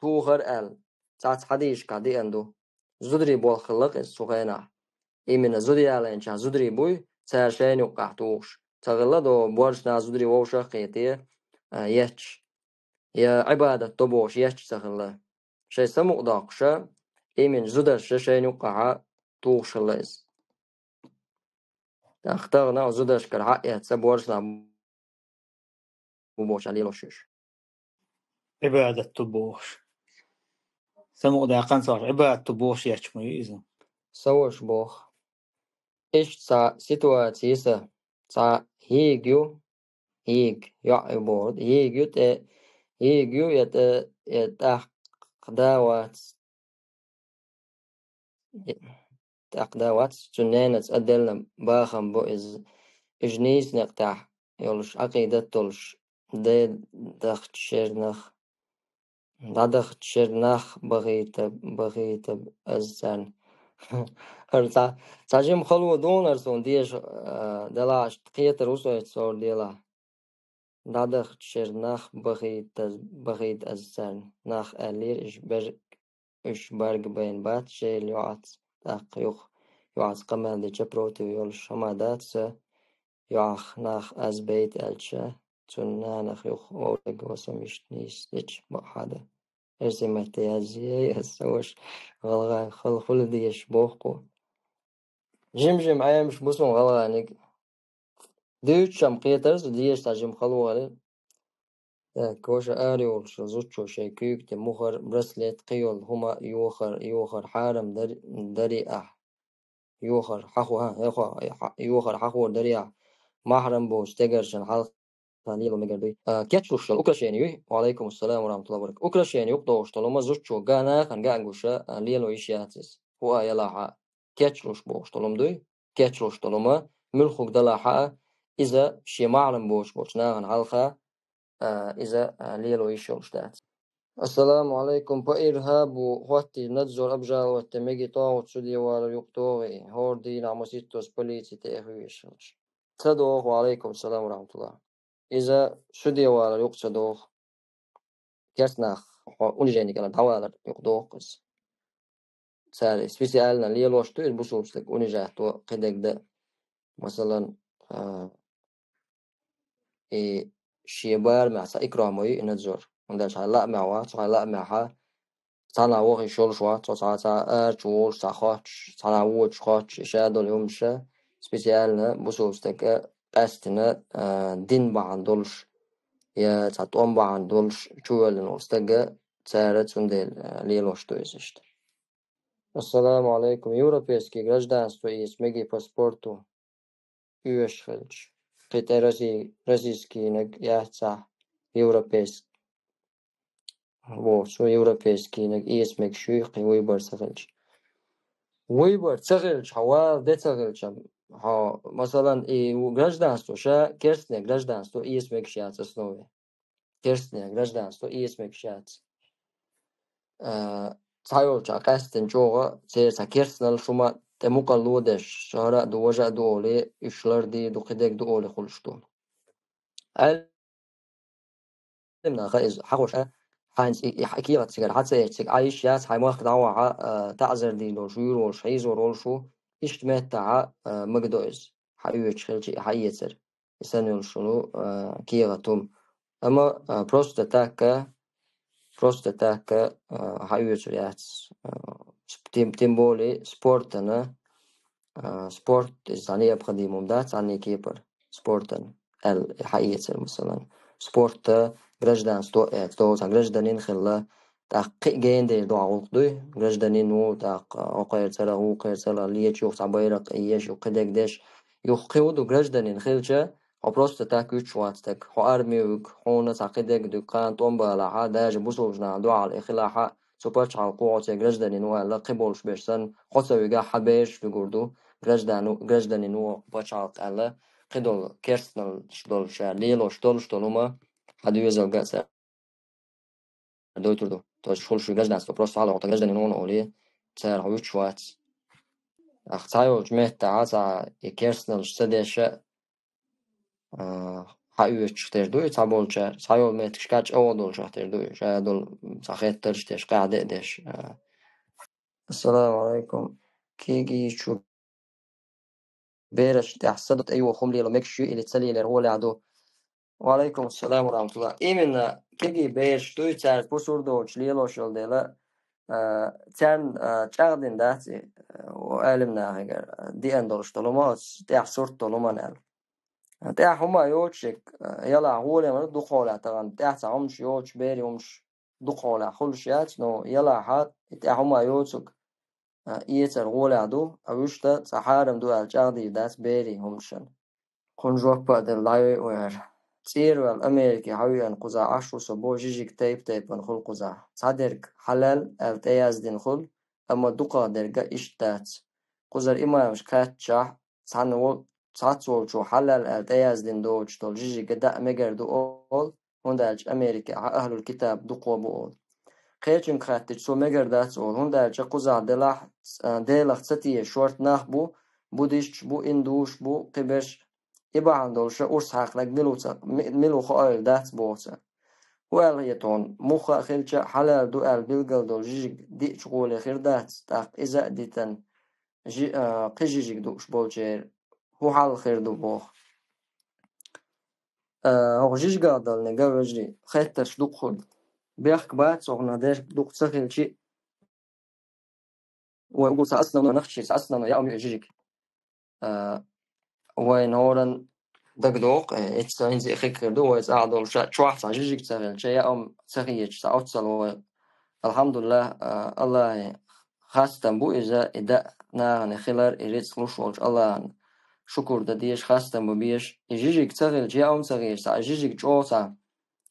тухар аьлла, цхьацца хьадийшкахь деана ду. Зударий болх хилла-кх иза цу хенахь. Именно зуда ялайначахь зударий буй, цара шайна юккъахь тухуш. Ца хилла до, боьрша нах зударий вовшах а кхетий, а, етташ. Я Ӏибадат до бохуш етташ ца хилла. Шайн самукъадоккхуша, именно зударша шайна юккъахьа тухуш хилла иза. ТӀаккха тахана зударшкара хьаэцна боьрша нах бу бохуш лелош уьш. Ӏибадат ду бохуш. Самукъадаьккхина ца Ӏибадат ду бохуш етташ ма ю иза. Со ваша боху. Иштта цхьа ситуаци ю сан, цхьа йига ю, йига, йоӀ ю боху, йига ю тӀе, йига ю я тӀе, я тӀаккха да вац. ТӀаккха да вац, цуьнан ненаца а делла бахам бу иза. Уьш нийса некъ тӀехь йолуш, Ӏакъидат долуш, де дахча шернах, дӀадахча шернах бахийта, бахийта аз царна. ХӀара цхьа, цхьа жима хало дуьйна хӀара суна деша, а, делахь, иштта кхетар ву со иштта сор делахь. ДӀадахча шернах бахийта, бахийта аз царна. Нах аьллера, уьш бер-, уьш баргабайна бац шайла йоӀаца, тӀаккха юха йоӀаца къамел дича против йолуш хӀума дац сан, йоӀах нах аз байта аьлча, цуьнан нанах юха вовшаг васам иштта нийса дича бакъ хьада. Эрсий маттахь язъяй аса сан ваша, гӀалгӀайн хала хуьлу дезаш боху кху. Жим-жим Ӏемаш бу суна гӀалгӀайниг. Дуьйцуш-м кхетара со деша цхьа жима хало хилар. Так, ваша, арайолуш зудчо шайн куьйга тӀе мухӀар, браслет, кхин йолу хӀума йохар, йохар хьарам дар-, дарий ахь. Йохар хьахо-, хьа-, хьа-, хьа-, йохар хьахор дарий ахь. Махьрам боцу стегаршна хьалха лело мегар дуй. А, кечлуш йолу украшение юй? Ва алейкум ассалам ва рахматуллахи ва баракатух. Украшение юкъа догӀуш долу хӀума зудчо га нахана га а гуша, а, лело йиш яц иза. ХӀу а ялахь а, кечлуш бохуш долу хӀума дуй? Кечлуш долу хӀума, муьлххуг далахь а, иза шен махьрам боцуш болчу нахана хьалха, а, иза, а, лело йиш йолуш дац. Ассаламу алейкум. По ирхабу хӀоттийна надзор обжаловать де меги тӀагӀут суде валар юкъа догӀий? ХӀора дийнахь маситтаза полици тӀе эхвеш хилча. Ца догӀу, ва алейкум салам ва рахматуллах. Иза суде валар юкъа ца догӀу. Керста нах хьо унижение кӀелара дӀавалар юкъа догӀу иза. Цара специально лелош ду иза бусулба стаг унижать до кхидерг дан. Масалан, а, и шен барамехь цхьа икрамой и надзор. ХӀунда аьлча хьайн лаамехь вац, хьайн лаамехьа цхьана вохуш йолуш вац, цо цхьа, цхьа арачу волуш, цхьа хоттуш, цхьана вочу хоттуш, и ша долу хӀумаша специально бусулба стага къаьстина, а, дин бахьана долуш, я цхьа тӀом бахьана долуш чувоьллина волу стага цара цундела, а, лелош ду иза иштта. Ассаламу алейкум. Европейский гражданство эца меги паспорту оьшуш хилча. Кхин тӀе Росси-, российскийнаг яцахь, европейский. Вот, цо европейскийнаг эца мегаш юй, кхин выбор ца хилча. Выбор ца хилча, хьо вала де ца хилча, хьо, масалан, и гражданство, ша керстне гражданство эца мегаш яц основе. Керстне гражданство эца мегаш яц. А, цхьайолчохь къаьсттина чӀогӀа церан цхьа керстаналла шума тӀе мукъарло деш, шара а ду, важа а ду олий, уьш лардийр ду, кхидерг ду олий хуьлуш ду. Ӏелим наха иза хьахош а, хьайнца и, и, и кехат цигара хьа ца эцча, цига Ӏайш яц, хьайн махка дӀавахьа, а, таӀзар дийр долуш, вуьйр волуш, хьийзор волуш ву, иштта меттахьа, а, магадо иза, хьан оьцуш хилча, хьан эцар. И санна йолуш йолу, а, кехат хӀума. Амма, а, просто так, а, просто так, а, хьан оьцур яц. А, сп-, тем, тем более спортана, а, спорт, иза цхьа необходимый дац, цхьанне кепара, спортан, аьлла, и хьаэцар, масалан. Спорта гражданство эц, то цхьа гражданин хилла, тӀаккха кхин а гена дер ду гӀуллакх дуй, гражданин ву, тӀаккха, а, окхерцара, вукхерцара, леча юха цхьа байракх еш, юха кхидерг деш, юха кхин ву ду гражданин хилча, хьо просто так вуьтуш вац стаг. Хьо арми вуьгу, хьуна цхьа кхидерг дуьгу, кхана тӀом балахьа, даже бусулба наха дуьхьал и хилахьа, цу пачхьалкхо хьо церан гражданин ву аьлла, кхин болуш берш санна, хьо ца вигахь, хьан бераш вуьгур ду, граждан-, гражданин ву пачхьалкх аьлла, кхидолу керстаналлаш долуш, лелош долуш долу хӀума, хьан доьзалга а ца дойтур ду. То есть, хуьлуш ву гражданство, просто хьалха хьо гражданин ву олий, цара хьо вуьтуш вац. Ахь цхьайолчу меттахь цхьа и керстаналлаш ца деш а, а, хьан оьцуш тера ду и цхьаболчара, цхьайолу меттигашка чӀогӀа долуш тера ду и, ша долу цхьа хеттарш деш, къаьхьа де а деш, а. Ассаламу алайкум. Кегийчу бераш тӀехь са ду тӀейо хӀума лело мегаш ю или ца лелор гӀолехь ду? Ва алайкум ассалам ва рахматуллах. Именно кегий бераш дуй, цаьрца пусур доцуш лелош йолу дела, а, царна, а, чӀагӀдина дац и, а, алимнахигара, а, деана долуш долу хӀума, оцу тӀехь сурт долу хӀуманна аьлла. ТӀехь хӀума йоцуш, а, ялахь гӀоле ма ду дукхахьолахь тахана, тӀехь цхьа хӀумаш йоцуш, берийн хӀумаш дукхахьолахь хуьлуш яц, но ялахьа и тӀехь хӀума йоцург, а, эцар гӀолехь ду, а вуьшта цхьа хьарам ду аьлла чӀагӀдийр дац берийн хӀуманашна. Кхунна жоп а делла, дӀайой вай хӀара. ЦӀера ваьлла Америке хьан веана кхузахь Ӏаш ву со бо, жижиг тайп-тайпана хуьлу кхузахь. Цхьадерг хьалал аьлла тӀеяздина хуьлу, амма дукхахдерг а иштта дац. Кхузара имамашка хаьттичахь, цхьана во-, цхьацца волчо хьалал аьлла тӀеяздина доцуш долу жижиг а даа мегар ду олу, хӀунда аьлча Америкехь ахьлул китаб дукхо бу олу. Кхечуьнга хаьттича, цо мегар дац олу, хӀунда аьлча кхузахь делахь, а, Делах ца тешаш шорта нах бу, буддисташ бу, индусаш бу, кхиберш, и бахьана долуша урс хьаькхнарг мила ву ца, ми-, мила ву хоуьйтур дац боху цара. ХӀун аьлла хета хьуна, муха а хилча, хьалал ду аьлла билгал долу жижиг диъчу гӀоле хир дац, тӀаккха иза а дитина, жи-, а, кхин жижиг дууш болчеран хӀун хьал хир ду боху. А, хӀокху жижигах далниг а, вежарий, хеттарш дукха хуьлу. Бехк бац хӀокхунах дерг дукха ца хилчи, вай уггар цхьа основной нах чу, цхьа основной яа ю и жижиг. А, вайн хӀоранна дагадогӀу, э, эцца хӀинца а хир ду, вай цӀахь долуш а чохь цхьа жижиг ца хилча, яа ца хеташ цхьа оццал вай. Алхьамдулиллах, а, Аллахье хастам бу иза, и даа нахана хилар, и рицкъ луш волчу Аллахьана шукур дан дезаш, хастам бан безаш. И жижиг ца хилча, яа ца хеташ цхьа жижиг чӀогӀа цхьа.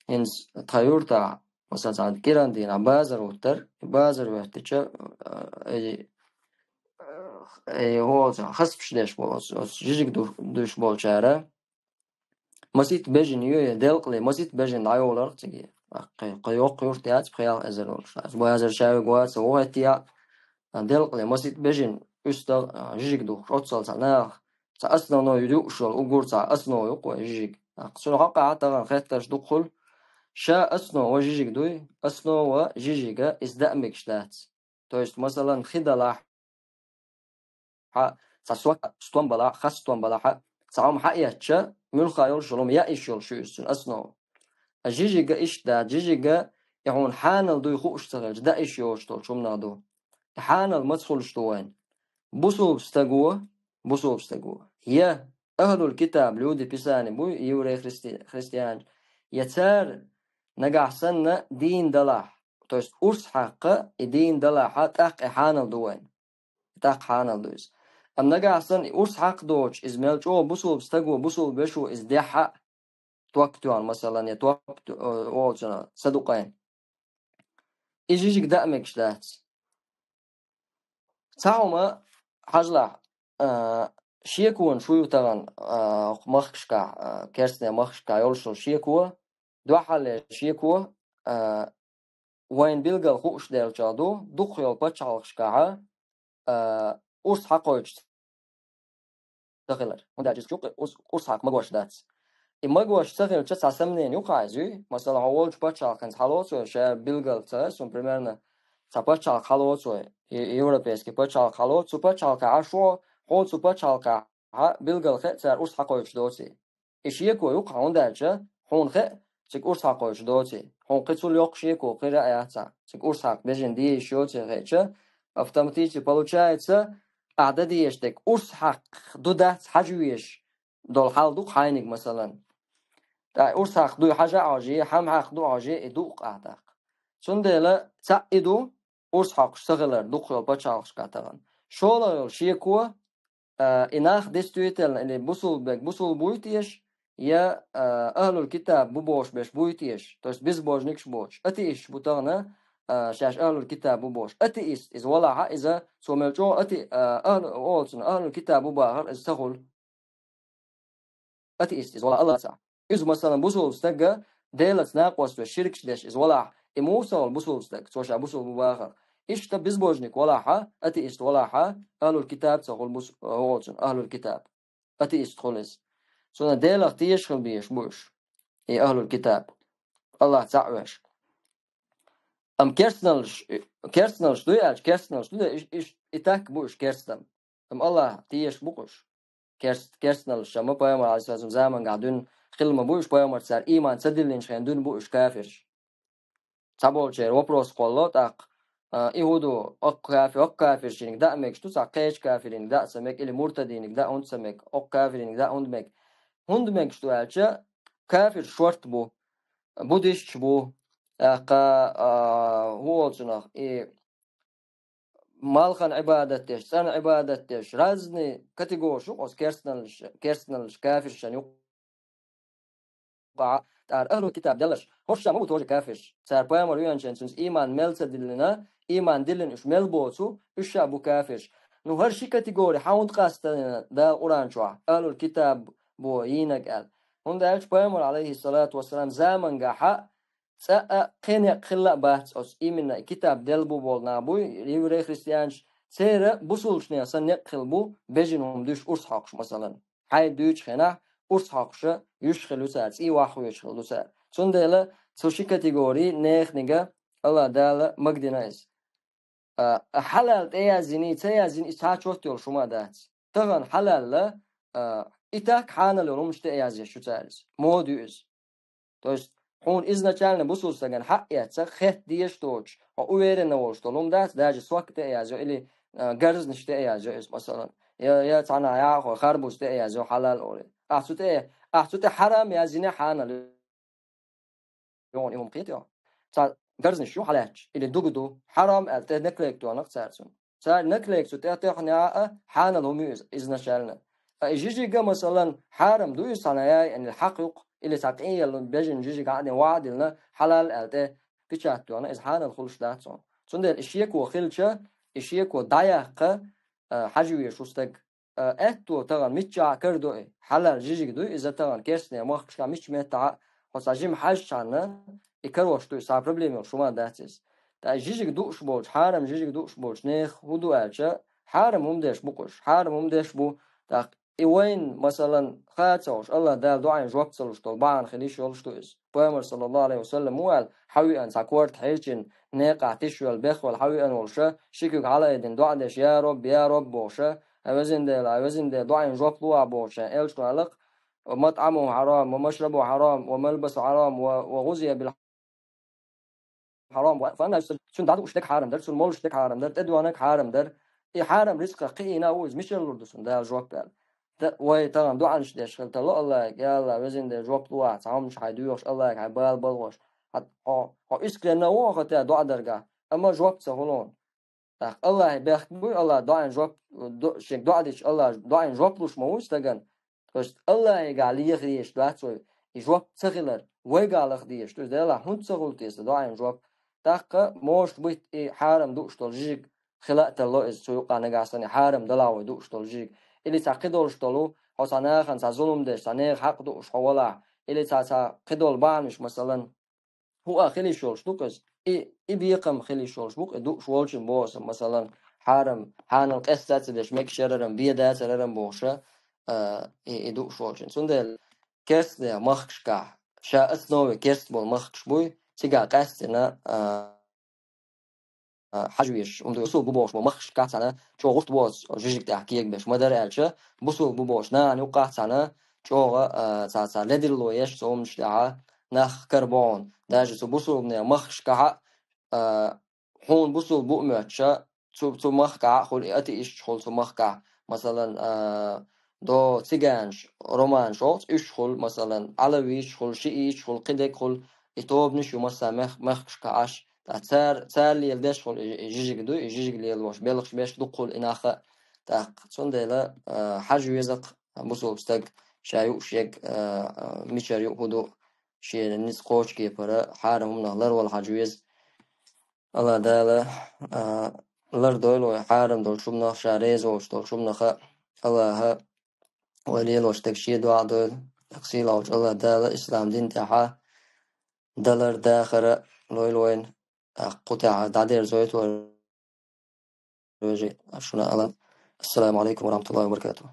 ХӀинца тхан юьртахь, масала, цхьа кӀиран дийнахь базар хӀуттура, и базар хӀоьттича, э, э, э, хӀо, цхьа хазпаш деш болу оцу, оцу жижиг ду-, дуьйш болчара. Маситта бежана ю, я делкъале, маситта бежана дӀайоларх цига. Кхе, кхе йоккха юрт яц, пхи-ялх эзар волуш. Базар шаьвиг ваца, вохӀетта яа, делкъале, маситта бежана уьстагӀ, а, жижиг духуш, оццал цхьа нах, цхьа основной юуш йолу, уггар цхьа основа ю-кх вай жижиг. ТӀаккха цунах хьокъехь тахана хеттарш дукха хуьлу. Ша основа жижиг дуй, основа жижига иза даа мегаш дац. То есть, масалан, хи далахь, хьан цхьа сок, стом балахь, хас стом балахь, цхьа хӀума хьаэцча, муьлхха йолуш йолу хӀума яа йиш йолуш ю иза цуьнан основа. Ткъа жижига иштта дац, жижига и хьуна хьанал дуй хууш ца хилча, даа йиш йоцуш долчу хӀуманах ду. И хьанал маца хуьлуш ду вайна? Бусулба стаго, бусулба стаго. Я ахьлул китаб, люди Писания буй, еврей, христи-, христианаш, я цара нагахь санна дийна далахь, то есть урс хьакха и дийна далахьа, тӀаккха и хьанал ду вайна. ТӀаккха хьанал ду иза. Амма нагахь санна и урс хьакха доцуш, иза мел чӀогӀа бусулба стаго, бусулба вешо иза дехьа а, топ тоьхна, масалан, я топ, э, олучунах са дукъайна. И жижиг даа мегаш дац. Цхьа хӀума хьажалахь, а, шеконаш ю тахана, а, махкашкахь, а, керстанийн махкашкахь йолуш йолу шеко, дуьххьарлера шеко, а, вайн билггал хууш делча ду, дукха йолу пачхьалкхашкахьа, а, урс хьакхойчу ца хилар. ХӀунда аьлча иза чу кхин урс, урс хьакха магош дац. И магош ца хилча, цхьа сомнение ю-кх иза, юй? Масала, хьо волчу пачхьалкханца хьалоцу вай, ша билггал ца хеза суна, примерно, цхьа пачхьалкх хьалоцу вай, и, и европейский пачхьалкх хьалоцу, цу пачхьалкхахьа шо, хьо цу пачхьалкхахьа билггал хеа цара урс хьакхойчуш доций. И шеко ю-кх хьан, хӀунда аьлча хьуна хеа, цига урс хьакхойчуш доций. Хьуна кхин цул йоккха шеко хир а яц хьан, цига урс хьакха бежана де йиш йоций хетча, автоматически получается, ахь дан дезаш дерг урс хьакха ду дац хьажа везаш долу хьал ду-кх хьайниг, масалан. ТӀаккха урс хьакха дуй хьажа а хьожий, хьама хьакха ду а хьожий, и ду-кх ахь тӀаккха. Цундела цхьаъ и ду, урс хьокхуш ца хилар дукха йолу пачхьалкхашкахь тахана. ШолгӀа йолу шеко, а, и нах действительно или бусулба берг бусулба буй теша, я, а, ахьлул китаб бу бохуш берш буй теша, то есть безбожникаш боцуш, атеисташ бу тахана, а, шаьш ахьлул китаб бу бохуш. Атеист иза валахьа, иза цо мел чӀогӀа ате-, а, ахьлу-, олу цунах, ахьлул китаб бу бахар, иза ца хуьлу. Атеист иза валахь Аллахьца. Иза, масалан, бусулба стага Делаца накъост веш, ширкаш деш иза валахь, и муса волу бусулба стаг, цо ша бусулба бу бахар. Иштта безбожник валахьа, атеист валахьа, ахьлул китаб ца хуьлу бус-, олу цунах, ахьлул китаб. Атеист хуьлу иза. Цунах Делах тешаш хила безаш бу уьш, и ахьлул китаб. Аллахь цхьаъ веш. Амма керстаналлаш, керстаналлаш дуй аьлча, керстаналлаш ду, и, и, и так бу уьш керстан. Амма Аллахь тешаш бу-кх уьш. Керст-, керстаналлаш, амма пайхамар, алейхиссалату вассалам, замангахь дуьйна хила ма бу уьш, пайхамар цара ийман ца диллинчу хенахь дуьйна бу уьш кафирш. Цхьаболчеран вопрос кхоллало тӀаккха, а, и хӀун ду, оккха кафи-, оккха кафиршиниг даа мегаш ду, цхьа кхечу кафириниг даа ца мега, или муртадиниг даа хӀунда ца мега, оккха кафириниг даа хӀунда мега? ХӀунда мегаш ду аьлча, кафирш шорта бу, буддисташ бу, тӀаккха, а, хӀун олу цунах, и малхан Ӏибадат деш, цӀан Ӏибадат деш, разный категориш ю оцу керстаналлаш, керстаналлаш, кафиршан юкъахь. ТӀаккха ахьлул китаб делларш, хӀорш ма бу тоже кафирш. Цара пайхамар веанчен цуьнца ийман мел ца диллина, ийман диллина уьш мел боцу, уьш ша бу кафирш. Ну, хӀара ши категори хьан хӀунда къастадина Дала Къуръан чохь, ахьлул китаб бу йийнарг аьлла? ХӀунда аьлча пайхамар, алейхиссалату вассалам, замангахьа цкъа а кхин некъ хилла а бац оцу, именно китаб делла бу болу нах буй, еврей, христианаш, церан бусулбанех санна некъ хилла бу, бежана хӀума дуьйш урс хьокхуш, масалан. Хьайн дуьйцучу хенахь урс хьокхуша юьш хилла ю цара, цӀий вахвоьжуш хилла ду цара. Цундела цу ши категори нехнига Аллах Дала магадина иза. А, хьалал тӀеязйиний, ца язйиний, иза цхьа чот йолуш хӀума дац. Тахана хьалалла, а, и так хьанал йолу хӀуманаш тӀеязъеш ю цара иза. Мода ю иза. То есть, хьуна изначально бусулба стагана хьаъ эцна, хетта дезаш доцуш, хьо уверенно волуш долу хӀума дац, даже сок тӀеязйо или, а, гарзнаш тӀеязйо иза, масалан. Я, я цхьана яхо харбуз тӀеязйо хьалал олий. Ахь цу тӀе, ахь цу тӀе хьарам язйине хьанал йогӀун и хӀума кхетайо. Цхьа гарзнаш ю хьалаьтташ, или дуга ду, хьарам аьлла тӀе наклейка тоьхна-кх цара цунна. Цара наклейка цу тӀе тоьхна а хьанал хӀума ю иза, изначально. Ткъа и жижига, масалан, хьарам ду иза цхьана яй, или хьакъ ю-кх, или цхьа къен йолу бежана жижиг хьаъ дина, ваъ а диллина, хьалал аьлла тӀе печать тоьхна, иза хьанал хуьлуш дац хьуна. Цундела и шеко хилча, и шеко дӀаяккха, а, хьажа везаш ву стаг. А, аьтто тахана миччахь а карадо и? Хьалал жижиг дуй иза тахана керстанийн махкашкахь мичча меттахь а, хьо цхьа жима хьаьжчхьана, и карош ду, и цхьа проблема йолуш хӀума дац иза. Ткъа и жижиг дууш болчу, хьарам жижиг дууш болчу нехан хӀун ду аьлча, хьарам хӀума деш бу-кх уьш, хьарам хӀума деш бу, тӀаккха и вайна, масалан, хаа ца хууш, Аллах Дала доӀанна жоп ца луш долу бахьана хила йиш йолуш ду иза. Пайхамар, саллаллаху алейхи ва саллам, муха аьлла, хьан веана цхьа корта хьерчина, некъахь тиша йолу, бехвала хьан веана волуша, ши куьг хьала а айдина, доӀа деш, я Рабби, я Рабби бохуша, хьан везан Дела, хьан везан Дела, доӀанна жоп луа бохуша, элчано аьлла-кх, ва матӀамуху хьарам, ва машрабуху хьарам, ва малбасуху хьарам, ва, ва гӀузия бил хьарам, ва фанна цуьнан дӀадууш дерг хьарам дара, цуьнан молуш дерг хьарам дара, тӀедоьгӀнарг хьарам дара. И хьарам рицкъах кхиийна а ву иза, мичара лур ду цунна Дала жоп аьлла. Т-, вай тахана доӀанаш деш хила тарло Аллахье, я Аллах, везан Дела, жоп луа, цхьа хӀуманаш хьайн доьхуш, Аллахье хьайн бала балхош. Хьан, хьо, хьо искренне а ву хьо тӀе доӀа даргахь, амма жоп ца хуьлу хьуна. ТӀаккха Аллахье бехк буй, Аллах доӀанна жоп, до-, шега доӀа дича Аллах доӀанна жоп луш ма вуй стагана. То есть Аллахьегахь леха дезаш дац вай, и жоп ца хилар, вайгахь лаха дезаш ду иза, Делахь хӀунда ца хуьлу те сан доӀанна жоп? ТӀаккха, может быть, и хьарам дууш долу жижиг хила а тарло иза, цу юкъа нагахь санна и хьарам далахь вай дууш долу жижиг. Или цхьа кхидолуш долу, хьо цхьа нахана цхьа зулам деш, цхьа нехан хьакъ дууш хьо валахь, или цхьа, цхьа кхидолу бахьанаш, масалан, хӀуъа хила йиш йолуш ду-кх иза. И, и бекхам хила йиш йолуш бу-кх, и дууш волчун боху сан, масалан, хьарам, хьанал къаста а ца деш, мегаш яраран, бен дацараран бохуша, а, и, и дууш волчун. Цундела керстанийн махкашкахь, ша основе керст болу махкаш буй, цигахь къаьстина, а, а, хьажа везаш, хӀунда бусулба бу бохуш бу махкашкахь цхьана чӀогӀа гӀурт боцу жижиг тӀехь кегабеш ма дара аьлча, бусулба бу бохуш нахана юккъахь цхьана чӀогӀа, а, цхьа, цхьа ледарло еш цу хӀуманаш тӀехь нах карабо хьуна. Даже цу бусулбанийн махкашкахь а, а, хьуна бусулба бу а моьттуша, цу, цу махкахь а хуьлу, и атеисташ хуьлу цу махкахь, масалан, а, до циганаш, романаш оцу уьш хуьлу, масалан, алавиташ хуьлу, шииташ хуьлу, кхидерг хуьлу, и тобанаш ю массо а мех-, мехкашкахь Ӏаш, ткъа цара, цара леладеш хуьлу и, и жижиг ду, и жижиг лелош, белхаш беш дукха хуьлу и нах а. ТӀаккха цундела, а, хьажа веза-кх бусулба стаг, ша юуш ерг, а, а, мичара ю, хӀун ду, шен ницкъ кхочу кепара, хьарам хӀуманах ларвала хьажа веза. Алла Дала, а, лардойла вай хьарам долчу хӀуманах, ша реза волуш долчу хӀуманах а. Аллаха вай лелош дерг шен дуьхьа дойла. ТӀаккха сийлахьчу Алла Дала ислам дин тӀехь далар, дахар лойла вайна. ТӀаккха кху тӀехь дӀадерзойту вай, вежарий, шуна Алла. Ассаламу алейкум ва рахматуллахи ва баракатух.